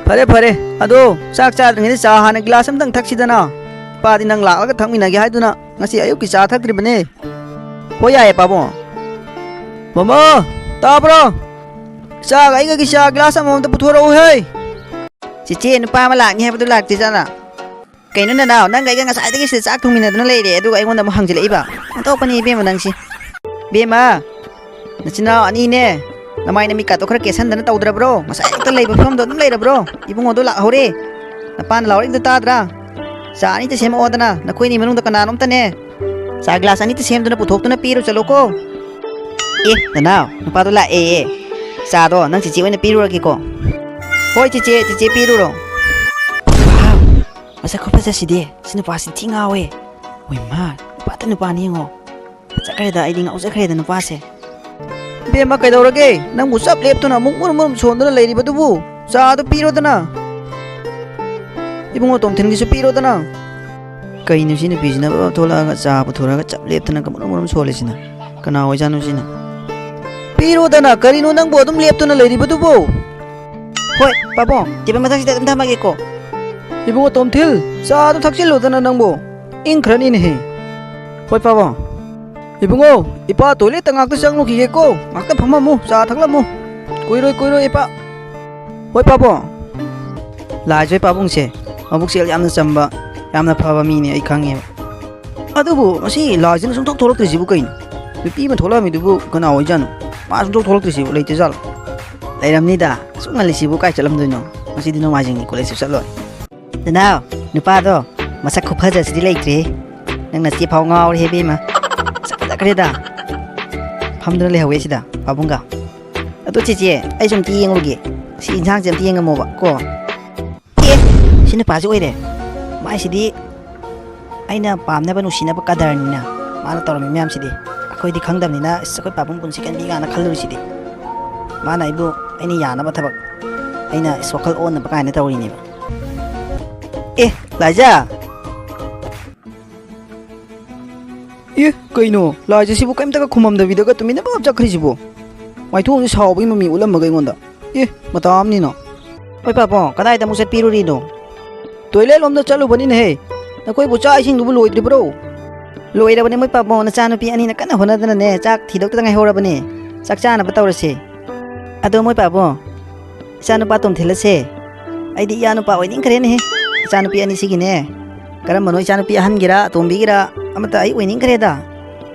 ꯐꯔꯦ ꯐꯔꯦ, ꯑꯗꯣ ꯆꯥꯛ ꯆꯥꯗ꯭ꯔꯤꯉꯩꯗ ꯆꯥ ꯍꯥꯟꯅ ꯒꯤꯂꯥꯁ ꯑꯝꯇꯪ ꯊꯛꯁꯤꯗꯅ꯫ ꯏꯄꯥꯗꯤ ꯅꯪ ꯂꯥꯛꯂꯒ ꯊꯛꯃꯤꯟꯅꯒꯦ ꯍꯥꯏꯗꯨꯅ ꯉꯁꯤ ꯑꯌꯨꯛꯀꯤ ꯆꯥ ꯊꯛꯇ꯭ꯔꯤꯕꯅꯦ꯫ ꯍꯣꯏ, ꯌꯥꯏꯌꯦ ꯄꯥꯕꯨꯡ꯫ ꯃꯃꯥ, ꯇꯥꯕ꯭ꯔꯣ? ꯏꯆꯥꯒ ꯑꯩꯒꯒꯤ ꯆꯥ ꯒꯤꯂꯥꯁ ꯑꯃꯃꯝꯇ ꯄꯨꯊꯣꯔꯛꯎꯍꯦ꯫ ꯆꯦꯆꯦ, ꯅꯨꯄꯥ ꯑꯃ ꯂꯥꯛꯅꯤ ꯍꯥꯏꯕꯗꯨ ꯂꯥꯛꯇꯦ ꯖꯥꯠꯂꯥ? ꯀꯩꯅꯣ ꯅꯅꯥꯎ, ꯅꯪꯒ ꯑꯩꯒ ꯉꯁꯥꯏꯗꯒꯤ ꯁꯤꯗ ꯆꯥꯛ ꯊꯣꯡꯃꯤꯟꯅꯗꯅ ꯂꯩꯔꯦ, ꯑꯗꯨꯒ ꯑꯩꯉꯣꯟꯗ ꯑꯃꯨꯛ ꯍꯪꯖꯤꯜꯂꯛꯏꯕ? ꯑꯣꯟꯊꯣꯛꯄꯅꯤ ꯏꯕꯦꯝꯃ ꯅꯪꯁꯤ꯫ ꯏꯕꯦꯝꯃ, ꯅꯆꯤꯟ ꯅꯅꯥꯎ ꯑꯅꯤꯅꯦ, ꯅꯃꯥꯏ ꯅꯃꯤꯠꯀꯥꯇꯣ ꯈꯔ ꯀꯦꯁꯟꯗꯅ ꯇꯧꯗ꯭ꯔꯕ꯭ꯔꯣ? ꯉꯁꯥꯏ ꯑꯌꯨꯛꯇ ꯂꯩꯕ ꯐꯤꯕꯝꯗꯣ ꯑꯗꯨꯝ ꯂꯩꯔꯕ꯭ꯔꯣ? ꯏꯕꯨꯡꯉꯣꯗꯣ ꯂꯥꯛꯍꯧꯔꯦ꯫ ꯅꯄꯥꯅ ꯂꯥꯎꯔꯛꯏꯗꯣ ꯇꯥꯗ꯭ꯔꯥ? ꯆꯥ ꯑꯅꯤꯇ ꯁꯦꯝꯃꯛꯑꯣꯗꯅ, ꯅꯈꯣꯏꯅꯤ ꯃꯅꯨꯡꯗ ꯀꯅꯥꯅꯣꯝꯇꯅꯦ꯫ ꯆꯥ ꯒꯤꯂꯥꯁ ꯑꯅꯤꯇ ꯁꯦꯝꯗꯨꯅ ꯄꯨꯊꯣꯛꯇꯨꯅ ꯄꯤꯔꯨ ꯆꯠꯂꯣꯀꯣ꯫ ꯑꯦ, ꯅꯅꯥꯎ, ꯅꯨꯄꯥꯗꯣ ꯂꯥꯛꯑꯦꯌꯦ꯫ ꯆꯥꯗꯣ ꯅꯪ ꯆꯤꯆꯦ ꯑꯣꯏꯅ ꯄꯤꯔꯨꯔꯒꯦꯀꯣ꯫ ꯍꯣꯏ ꯆꯤꯆꯦ, ꯆꯤꯆꯦ ꯄꯤꯔꯨꯔꯣ꯫ ꯋꯥꯎ, ꯃꯁꯛ ꯈꯨꯐꯖꯁꯤꯗꯤ꯫ ꯁꯤ ꯅꯨꯄꯥꯁꯤ ꯊꯤ ꯉꯥꯎꯋꯦ꯫ ꯍꯣꯏ ꯃꯥ, ꯅꯨꯄꯥꯇ ꯅꯨꯄꯥꯅꯤ ꯌꯦꯡꯉꯣ꯫ ꯐꯖꯈ꯭ꯔꯦꯗ, ꯑꯩꯗꯤ ꯉꯥꯎꯖꯈ꯭ꯔꯦꯗ ꯅꯨꯄꯥꯁꯦ꯫ ꯏꯕꯦꯝꯃ, ꯀꯩꯗꯧꯔꯒꯦ? ꯅꯪꯕꯨ ꯆꯞ ꯂꯦꯞꯇꯨꯅ ꯑꯃꯨꯛ ꯃꯨꯔꯨꯝ ꯃꯨꯔꯨꯝ ꯁꯣꯟꯗꯨꯅ ꯂꯩꯔꯤꯕꯗꯨꯕꯨ? ꯆꯥꯗꯨ ꯄꯤꯔꯣꯗꯅ꯫ ꯏꯕꯨꯡꯉꯣ ꯇꯣꯝꯊꯤꯟꯒꯤꯁꯨ ꯄꯤꯔꯣꯗꯅ꯫ ꯀꯩꯅꯣ ꯁꯤ ꯅꯨꯄꯤꯁꯤꯅ ꯕꯕ ꯊꯣꯛꯂꯛꯑꯒ ꯆꯥ ꯄꯨꯊꯣꯔꯒ ꯆꯞ ꯂꯦꯞꯇꯅ ꯃꯨꯔꯨꯝ ꯃꯨꯔꯨꯝ ꯁꯣꯜꯂꯤꯁꯤꯅ? ꯀꯅꯥ ꯑꯣꯏꯖꯥꯠꯅꯣ ꯁꯤꯅ? ꯄꯤꯔꯣꯗꯅ, ꯀꯔꯤꯅꯣ ꯅꯪꯕꯨ ꯑꯗꯨꯝ ꯂꯦꯞꯇꯨꯅ ꯂꯩꯔꯤꯕꯗꯨꯕꯨ? ꯍꯣꯏ, ꯄꯥꯕꯨꯡ, ꯇꯦꯕꯜ ꯃꯊꯛꯁꯤꯗ ꯑꯗꯨꯝ ꯊꯝꯃꯒꯦꯀꯣ꯫ ꯏꯕꯨꯡꯉꯣ ꯇꯣꯝꯊꯤꯜ, ꯆꯥꯗꯨ ꯊꯛꯆꯤꯜꯂꯨꯗꯅ ꯅꯪꯕꯨ꯫ ꯏꯪꯈ꯭ꯔꯅꯤꯅꯦꯍꯦ꯫ ꯍꯣꯏ, ꯄꯥꯕꯨꯡ꯫ ꯏꯕꯨꯡꯉꯣ, ꯏꯄꯥ ꯇꯣꯏꯂꯦꯠꯇ ꯉꯥꯛꯇ ꯆꯪꯂꯨꯈꯤꯒꯦꯀꯣ꯫ ꯉꯥꯛꯇ ꯐꯝꯃꯝꯃꯨ, ꯆꯥ ꯊꯛꯂꯝꯃꯨ꯫ ꯀꯨꯏꯔꯣꯏ, ꯀꯨꯏꯔꯣꯏ, ꯏꯄꯥ꯫ ꯍꯣꯏ, ꯄꯥꯕꯨꯡ꯫ ꯂꯥꯏꯖꯣꯏ ꯄꯥꯕꯨꯡꯁꯦ ꯃꯕꯨꯛꯆꯦꯜ ꯌꯥꯝꯅ ꯆꯝꯕ, ꯌꯥꯝꯅ ꯐꯕ ꯃꯤꯅꯦ, ꯑꯩ ꯈꯪꯉꯦꯕ꯫ ꯑꯗꯨꯕꯨ ꯉꯁꯤ ꯂꯥꯏꯁꯤꯅ ꯁꯨꯡꯊꯣꯛ ꯊꯣꯛꯂꯛꯇ꯭ꯔꯤꯁꯤꯕꯨ ꯀꯩꯅꯣ? ꯅꯨꯄꯤ ꯑꯃ ꯊꯣꯛꯂꯛꯑꯝꯃꯤꯗꯨꯕꯨ ꯀꯅꯥ ꯑꯣꯏꯖꯥꯠꯅꯣ? ꯃꯥ ꯁꯨꯡꯊꯣꯛ ꯊꯣꯛꯂꯛꯇ꯭ꯔꯤꯁꯤꯕꯨ ꯂꯩꯇꯖꯥꯠꯂꯣ? ꯂꯩꯔꯝꯅꯤꯗ꯫ ꯑꯁꯨꯛ ꯉꯜꯂꯤꯁꯤꯕꯨ ꯀꯥꯏ ꯆꯠꯂꯝꯗꯣꯏꯅꯣ? ꯉꯁꯤꯗꯤ ꯅꯣꯡꯃꯥꯏꯖꯤꯡꯅꯤ, ꯀꯣꯂꯦꯖꯁꯨ ꯆꯠꯂꯣꯏ꯫ ꯅꯅꯥꯎ, ꯅꯨꯄꯥꯗꯣ ꯃꯁꯛ ꯈꯨꯐꯖꯁꯤꯗꯤ ꯂꯩꯇ꯭ꯔꯦ꯫ ꯅꯪ ꯅꯆꯦ ꯐꯥꯎ ꯉꯥꯎꯔꯦꯍꯦ ꯏꯕꯦꯝꯃ꯫ ꯃꯁꯛ ꯐꯖꯈ꯭ꯔꯦꯗ꯫ ꯐꯝꯗꯨꯅ ꯂꯩꯍꯧꯋꯦ ꯁꯤꯗ ꯄꯥꯕꯨꯡꯒ꯫ ꯑꯗꯣ ꯆꯦꯆꯦ, ꯑꯩꯁꯨ ꯑꯝꯇ ꯌꯦꯡꯉꯨꯒꯦ꯫ ꯁꯤ ꯏꯟꯁꯥꯡꯁꯦ ꯑꯝꯇ ꯌꯦꯡꯉꯝꯃꯣꯕ ꯀꯣ꯫ ꯑꯦ, ꯁꯤ ꯅꯨꯄꯥꯁꯤ ꯑꯣꯏꯔꯦ꯫ ꯃꯥꯏꯁꯤꯗꯤ ꯑꯩꯅ ꯄꯥꯝꯅꯕ ꯅꯨꯡꯁꯤꯅꯕ ꯀꯗꯔꯅꯤꯅ ꯃꯥꯅ ꯇꯧꯔꯝꯃꯤ ꯃꯌꯥꯝꯁꯤꯗꯤ꯫ ꯑꯩꯈꯣꯏꯗꯤ ꯈꯪꯗꯕꯅꯤꯅ, "ꯑꯁ, ꯑꯩꯈꯣꯏ ꯄꯥꯕꯨꯡ ꯄꯨꯟꯁꯤ ꯀꯟꯕꯤ" ꯀꯥꯏꯅ ꯈꯜꯂꯨꯔꯤꯁꯤꯗꯤ꯫ ꯃꯥꯅ ꯑꯩꯕꯨ ꯑꯩꯅ ꯌꯥꯅꯕ ꯊꯕꯛ, ꯑꯩꯅ ꯏꯁ ꯋꯥꯈꯜ ꯑꯣꯟꯅꯕ ꯀꯥꯏꯅ ꯇꯧꯔꯤꯅꯦꯕ꯫ ꯑꯦ, ꯂꯥꯏꯖꯥ! ꯑꯦ, ꯀꯩꯅꯣ? ꯂꯥꯏꯖꯥ ꯁꯤꯕꯨ ꯀꯩꯝꯇꯒ ꯈꯨꯝꯃꯝꯗꯕꯤꯗꯒ ꯇꯨꯃꯤꯟꯅ ꯄꯞ ꯆꯠꯈ꯭ꯔꯤꯁꯤꯕꯣ? ꯃꯥꯏꯊꯣꯡꯁꯦ ꯁꯥꯎꯕꯒꯤ ꯃꯃꯤ ꯎꯠꯂꯝꯃꯒ ꯑꯩꯉꯣꯟꯗ꯫ ꯑꯦ, ꯃꯇꯥ ꯑꯃꯅꯤꯅ꯫ ꯍꯣꯏ ꯄꯥꯕꯨꯡ, ꯀꯗꯥꯏꯗ ꯑꯃꯨꯛ ꯆꯠꯄꯤꯔꯨꯔꯤꯅꯣ? ꯇꯣꯏꯂꯦꯠ ꯂꯣꯝꯗ ꯆꯠꯂꯨꯕꯅꯤꯅꯦꯍꯦ꯫ ꯅꯈꯣꯏꯕꯨ ꯆꯥꯛ ꯏꯁꯤꯡꯗꯨꯕꯨ ꯂꯣꯏꯗ꯭ꯔꯤꯕ꯭ꯔꯣ? ꯂꯣꯏꯔꯕꯅꯦ ꯃꯣꯏ ꯄꯥꯕꯨꯡ, ꯅꯆꯥꯅꯨꯄꯤ ꯑꯅꯤꯅ ꯀꯟꯅ ꯍꯣꯠꯅꯗꯅꯅꯦ, ꯆꯥꯛ ꯊꯤꯗꯣꯛꯇ ꯉꯥꯏꯍꯧꯔꯕꯅꯦ꯫ ꯆꯥꯛ ꯆꯥꯅꯕ ꯇꯧꯔꯁꯦ꯫ ꯑꯗꯣ ꯃꯣꯏ ꯄꯥꯕꯨꯡ, ꯏꯆꯥꯅꯨꯄꯥ ꯇꯣꯝꯊꯤꯜ ꯑꯁꯦ ꯑꯩꯗꯤ ꯏꯌꯥꯅꯨꯄꯥ ꯑꯣꯏꯅꯤꯡꯈ꯭ꯔꯦꯅꯦꯍꯦ꯫ ꯏꯆꯥꯅꯨꯄꯤ ꯑꯅꯤꯁꯤꯒꯤꯅꯦ, ꯀꯔꯝꯕꯅꯣ ꯏꯆꯥꯅꯨꯄꯤ ꯑꯍꯟꯒꯤꯔ ꯑꯇꯣꯝꯕꯤꯒꯤꯔ ꯑꯃꯠꯇ ꯑꯩ ꯑꯣꯏꯅꯤꯡꯈ꯭ꯔꯦꯗ꯫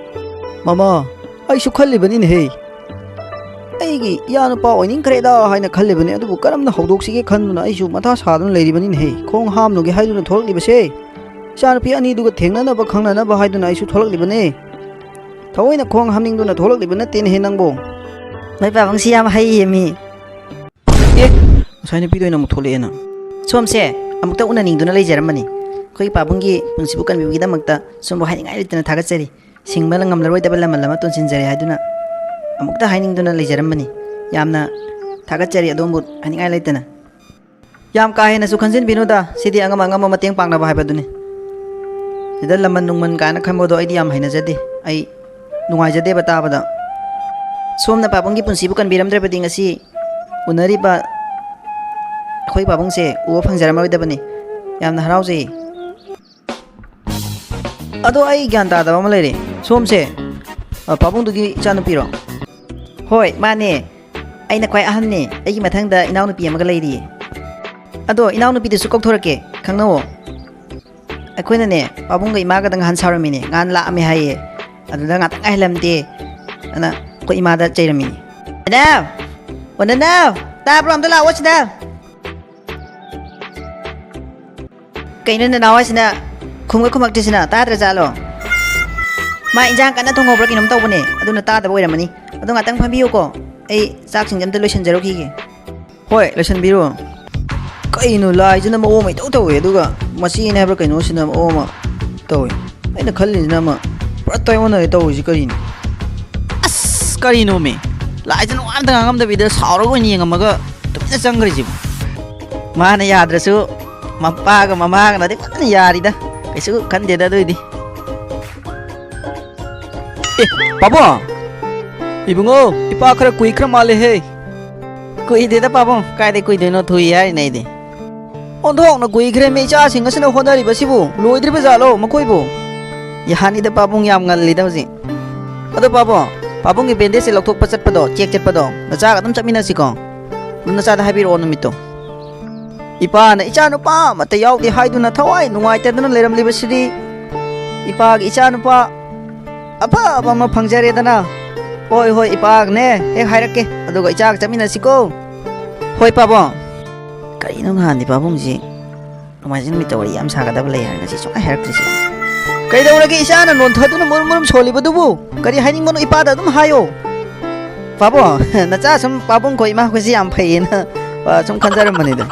ꯃꯃꯥ, ꯑꯩꯁꯨ ꯈꯜꯂꯤꯕꯅꯤꯅꯦꯍꯦ꯫ ꯑꯩꯒꯤ ꯏꯌꯥꯅꯨꯄꯥ ꯑꯣꯏꯅꯤꯡꯈ꯭ꯔꯦꯗ ꯍꯥꯏꯅ ꯈꯜꯂꯤꯕꯅꯤ, ꯑꯗꯨꯕꯨ ꯀꯔꯝꯅ ꯍꯧꯗꯣꯛꯁꯤꯒꯦ ꯈꯟꯗꯨꯅ ꯑꯩꯁꯨ ꯃꯊꯥ ꯁꯥꯗꯨꯅ ꯂꯩꯔꯤꯕꯅꯤꯅꯦꯍꯦ꯫ ꯈꯣꯡ ꯍꯥꯝꯂꯨꯒꯦ ꯍꯥꯏꯗꯨꯅ ꯊꯣꯛꯂꯛꯂꯤꯕꯁꯦ꯫ ꯏꯆꯥꯅꯨꯄꯤ ꯑꯅꯤꯗꯨꯒ ꯊꯦꯡꯅꯅꯕ ꯈꯪꯅꯅꯕ ꯍꯥꯏꯗꯨꯅ ꯑꯩꯁꯨ ꯊꯣꯛꯂꯛꯂꯤꯕꯅꯦ꯫ ꯊꯑꯣꯏꯅ ꯈꯣꯡ ꯍꯥꯝꯅꯤꯡꯗꯨꯅ ꯊꯣꯛꯂꯛꯂꯤꯕ ꯅꯠꯇꯦꯅꯦꯍꯦ ꯅꯪꯕꯨ꯫ ꯅꯣꯏ ꯄꯥꯕꯨꯡꯁꯤ ꯌꯥꯝ ꯍꯩꯌꯦ ꯃꯤ꯫ ꯑꯦ, ꯉꯁꯥꯏ ꯅꯨꯄꯤꯗꯣ ꯑꯣꯏꯅ ꯑꯃꯨꯛ ꯊꯣꯛꯂꯛꯑꯦꯅ꯫ ꯁꯣꯝꯁꯦ ꯑꯃꯨꯛꯇ ꯎꯅꯅꯤꯡꯗꯨꯅ ꯂꯩꯖꯔꯝꯕꯅꯤ꯫ ꯑꯩꯈꯣꯏꯒꯤ ꯄꯥꯕꯨꯡꯒꯤ ꯄꯨꯟꯁꯤꯕꯨ ꯀꯟꯕꯤꯕꯒꯤꯗꯃꯛꯇ ꯁꯣꯝꯕꯨ ꯍꯥꯏꯅꯤꯡꯉꯥꯏ ꯂꯩꯇꯅ ꯊꯥꯒꯠꯆꯔꯤ꯫ ꯁꯤꯡꯕ ꯉꯝꯂꯔꯣꯏꯗꯕ ꯂꯃꯟ ꯑꯃ ꯇꯣꯟꯁꯤꯟꯖꯔꯦ ꯍꯥꯏꯗꯨꯅ ꯑꯃꯨꯛꯇ ꯍꯥꯏꯅꯤꯡꯗꯨꯅ ꯂꯩꯖꯔꯝꯕꯅꯤ꯫ ꯌꯥꯝꯅ ꯊꯥꯒꯠꯆꯔꯤ ꯑꯗꯣꯝꯕꯨ ꯍꯥꯏꯅꯤꯡꯉꯥꯏ ꯂꯩꯇꯅ꯫ ꯌꯥꯝ ꯀꯥ ꯍꯦꯟꯅꯁꯨ ꯈꯟꯖꯤꯟꯕꯤꯅꯨꯗ, ꯁꯤꯗꯤ ꯑꯉꯝ ꯑꯉꯝꯕ ꯃꯇꯦꯡ ꯄꯥꯡꯅꯕ ꯍꯥꯏꯕꯗꯨꯅꯤ꯫ ꯁꯤꯗ ꯂꯃꯟ ꯅꯨꯡꯃꯟ ꯀꯥꯏꯅ ꯈꯟꯕꯗꯣ ꯑꯩꯗꯤ ꯌꯥꯝ ꯍꯩꯅꯖꯗꯦ, ꯑꯩ ꯅꯨꯡꯉꯥꯏꯖꯗꯦꯕ ꯇꯥꯕꯗ꯫ ꯁꯣꯝꯅ ꯄꯥꯕꯨꯡꯒꯤ ꯄꯨꯟꯁꯤꯕꯨ ꯀꯟꯕꯤꯔꯝꯗ꯭ꯔꯕꯗꯤ ꯉꯁꯤ ꯎꯅꯔꯤꯕ ꯑꯩꯈꯣꯏ ꯄꯥꯕꯨꯡꯁꯦ ꯎꯕ ꯐꯪꯖꯔꯝꯃꯔꯣꯏꯗꯕꯅꯤ꯫ ꯌꯥꯝꯅ ꯍꯔꯥꯎꯖꯩ꯫ ꯑꯗꯣ ꯑꯩ ꯒ꯭ꯌꯥꯟ ꯇꯥꯗꯕ ꯑꯃ ꯂꯩꯔꯦ꯫ ꯁꯣꯝꯁꯦ, ꯑ, ꯄꯥꯕꯨꯡꯗꯨꯒꯤ ꯏꯆꯥꯅꯨꯄꯤꯔꯣ? ꯍꯣꯏ, ꯃꯥꯅꯦ꯫ ꯑꯩꯅ ꯈ꯭ꯋꯥꯏ ꯑꯍꯟꯅꯦ꯫ ꯑꯩꯒꯤ ꯃꯊꯪꯗ ꯏꯅꯥꯎꯅꯨꯄꯤ ꯑꯃꯒ ꯂꯩꯔꯤꯌꯦ꯫ ꯑꯗꯣ ꯏꯅꯥꯎꯅꯨꯄꯤꯗꯨꯁꯨ ꯀꯧꯊꯣꯔꯛꯀꯦ, ꯈꯪꯅꯧꯋꯣ꯫ ꯑꯩꯈꯣꯏꯅꯅꯦ, ꯄꯥꯕꯨꯡꯒ ꯏꯃꯥꯒꯗ ꯉꯍꯥꯟ ꯁꯥꯎꯔꯝꯃꯤꯅꯦ꯫ ꯉꯍꯥꯟ ꯂꯥꯛꯑꯝꯃꯦ ꯍꯥꯏꯌꯦ꯫ ꯑꯗꯨꯗ ꯉꯥꯛꯇꯪ ꯉꯥꯏꯍꯜꯂꯝꯗꯦ꯫ ꯑꯗꯨꯅ ꯑꯩꯈꯣꯏ ꯏꯃꯥꯗ ꯆꯩꯔꯝꯃꯤꯅꯦ꯫ ꯅꯅꯥꯎ! ꯑꯣ, ꯅꯅꯥꯎ! ꯇꯥꯕ꯭ꯔꯣ? ꯑꯝꯇ ꯂꯥꯛꯑꯣ ꯁꯤꯗ꯫ ꯀꯩꯅꯣ ꯅꯅꯥꯎ ꯍꯥꯏꯁꯤꯅ ꯈꯨꯝꯒ ꯈꯨꯝꯃꯛꯇ꯭ꯔꯤꯁꯤꯅ? ꯇꯥꯗ꯭ꯔ ꯖꯥꯠꯂꯣ? ꯃꯥ ꯏꯟꯖꯥꯡ ꯀꯟꯅ ꯊꯣꯡꯍꯧꯕ꯭ꯔꯥ ꯀꯩꯅꯣꯝ ꯇꯧꯕꯅꯦ, ꯑꯗꯨꯅ ꯇꯥꯗꯕ ꯑꯣꯏꯔꯝꯃꯅꯤ꯫ ꯑꯗꯣ ꯉꯥꯛꯇꯪ ꯐꯝꯕꯤꯌꯨꯀꯣ, ꯑꯩ ꯆꯥꯛꯁꯤꯡꯁꯦ ꯑꯝꯇ ꯂꯣꯏꯁꯤꯟꯖꯔꯨꯈꯤꯒꯦ꯫ ꯍꯣꯏ, ꯂꯣꯏꯁꯤꯟꯕꯤꯔꯣ꯫ ꯀꯩꯅꯣ, ꯂꯥꯏꯁꯤꯅ ꯃꯑꯣꯡ ꯑꯃ ꯏꯇꯧ ꯇꯧꯋꯦ, ꯑꯗꯨꯒ ꯃꯆꯦꯅꯦ ꯍꯥꯏꯕ꯭ꯔꯥ ꯀꯩꯅꯣꯁꯤꯅ ꯃꯑꯣꯡ ꯑꯃ ꯇꯧꯋꯦ꯫ ꯑꯩꯅ ꯈꯜꯂꯤꯁꯤꯅ ꯑꯃ ꯄꯨꯔꯥ ꯇꯥꯏꯑꯣꯟꯅꯔꯦ ꯇꯧꯔꯤꯁꯤ ꯀꯔꯤꯅꯣ? ꯑꯁ, ꯀꯔꯤꯅꯣꯃꯤ? ꯂꯥꯏꯁꯤꯅ ꯋꯥ ꯑꯝꯇ ꯉꯥꯡꯉꯝꯗꯕꯤꯗ ꯁꯥꯎꯔꯒ ꯑꯣꯏꯅ ꯌꯦꯡꯉꯝꯃꯒ ꯇꯨꯃꯤꯟꯅ ꯆꯪꯈ꯭ꯔꯤꯁꯤꯕꯨ꯫ ꯃꯥꯅ ꯌꯥꯗ꯭ꯔꯁꯨ ꯃꯄꯥꯒ ꯃꯃꯥꯒꯅꯗꯤ ꯐꯖꯅ ꯌꯥꯔꯤꯗ, ꯀꯩꯁꯨ ꯈꯟꯗꯦꯗ ꯑꯗꯨꯏꯗꯤ꯫ ꯑꯦ, ꯄꯥꯕꯨꯡ! ꯏꯕꯨꯡꯉꯣ, ꯏꯄꯥ ꯈꯔ ꯀꯨꯏꯈ꯭ꯔ ꯃꯥꯜꯂꯦꯍꯦ꯫ ꯀꯨꯏꯗꯦꯗ ꯄꯥꯕꯨꯡ, ꯀꯥꯏꯗꯩ ꯀꯨꯏꯗꯣꯏꯅꯣ, ꯊꯨꯏ ꯍꯥꯏꯔꯤꯅꯦ ꯑꯩꯗꯤ꯫ ꯑꯣꯟꯊꯣꯛꯅ ꯀꯨꯏꯈ꯭ꯔꯦ ꯃꯤ, ꯏꯆꯥꯁꯤꯡ ꯑꯁꯤꯅ ꯍꯣꯠꯅꯔꯤꯕꯁꯤꯕꯨ ꯂꯣꯏꯗ꯭ꯔꯤꯕ ꯖꯥꯠꯂꯣ ꯃꯈꯣꯏꯕꯨ? ꯌꯥꯅꯤꯗ ꯄꯥꯕꯨꯡ, ꯌꯥꯝ ꯉꯜꯂꯤꯗ ꯍꯧꯖꯤꯛ꯫ ꯑꯗꯣ ꯄꯥꯕꯨꯡ, ꯄꯥꯕꯨꯡꯒꯤ bandage ꯁꯦ ꯂꯧꯊꯣꯛꯄ ꯆꯠꯄꯗꯣ, check ꯆꯠꯄꯗꯣ, ꯅꯆꯥꯒ ꯑꯗꯨꯝ ꯆꯠꯃꯤꯟꯅꯁꯤꯀꯣ꯫ ꯑꯗꯨꯝ ꯅꯆꯥꯗ ꯍꯥꯏꯕꯤꯔꯛꯑꯣ ꯅꯨꯃꯤꯠꯇꯣ꯫ ꯏꯄꯥꯅ ꯏꯆꯥ ꯅꯨꯄꯥ ꯑꯃꯠꯇ ꯌꯥꯎꯗꯦ ꯍꯥꯏꯗꯨꯅ ꯊꯋꯥꯏ ꯅꯨꯡꯉꯥꯏꯇꯗꯅ ꯂꯩꯔꯝꯂꯤꯕꯁꯤꯗꯤ, ꯏꯄꯥꯒꯤ ꯏꯆꯥ ꯅꯨꯄꯥ ꯑꯐꯕ ꯑꯃ ꯐꯪꯖꯔꯦꯗꯅ꯫ ꯍꯣꯏ, ꯍꯣꯏ, ꯏꯄꯥꯒꯅꯦ ꯍꯦꯛ ꯍꯥꯏꯔꯛꯀꯦ, ꯑꯗꯨꯒ ꯏꯆꯥꯒ ꯆꯠꯃꯤꯟꯅꯁꯤꯀꯣ꯫ ꯍꯣꯏ, ꯄꯥꯕꯨꯡ꯫ ꯀꯔꯤꯅꯣ ꯉꯍꯥꯟꯗꯤ ꯄꯥꯕꯨꯡꯁꯤ ꯅꯣꯡꯃꯥꯏꯖꯤꯡ ꯅꯨꯃꯤꯠꯇ ꯋꯥꯔꯤ ꯌꯥꯝ ꯁꯥꯒꯗꯕ ꯂꯩ ꯍꯥꯏꯔꯒ ꯁꯤ ꯁꯨꯡꯍꯥꯏ ꯍꯥꯏꯔꯛꯇ꯭ꯔꯤꯁꯦ? ꯀꯩꯗꯧꯔꯒꯦ ꯏꯆꯥꯅ ꯅꯣꯟꯊꯗꯨꯅ ꯃꯨꯔꯨꯝ ꯃꯨꯔꯨꯝ ꯁꯣꯜꯂꯤꯕꯗꯨꯕꯨ? ꯀꯔꯤ ꯍꯥꯏꯅꯤꯡꯕꯅꯣ ꯏꯄꯥꯗ ꯑꯗꯨꯝ ꯍꯥꯏꯌꯣ꯫ ꯄꯥꯕꯨꯡ, ꯅꯆꯥ ꯁꯨꯝ ꯄꯥꯕꯨꯡ ꯈꯣꯏ ꯏꯃꯥ ꯈꯣꯏꯁꯤ ꯌꯥꯝ ꯐꯩꯌꯦꯅ, ꯑ, ꯁꯨꯝ ꯈꯟꯖꯔꯝꯕꯅꯤꯗ꯫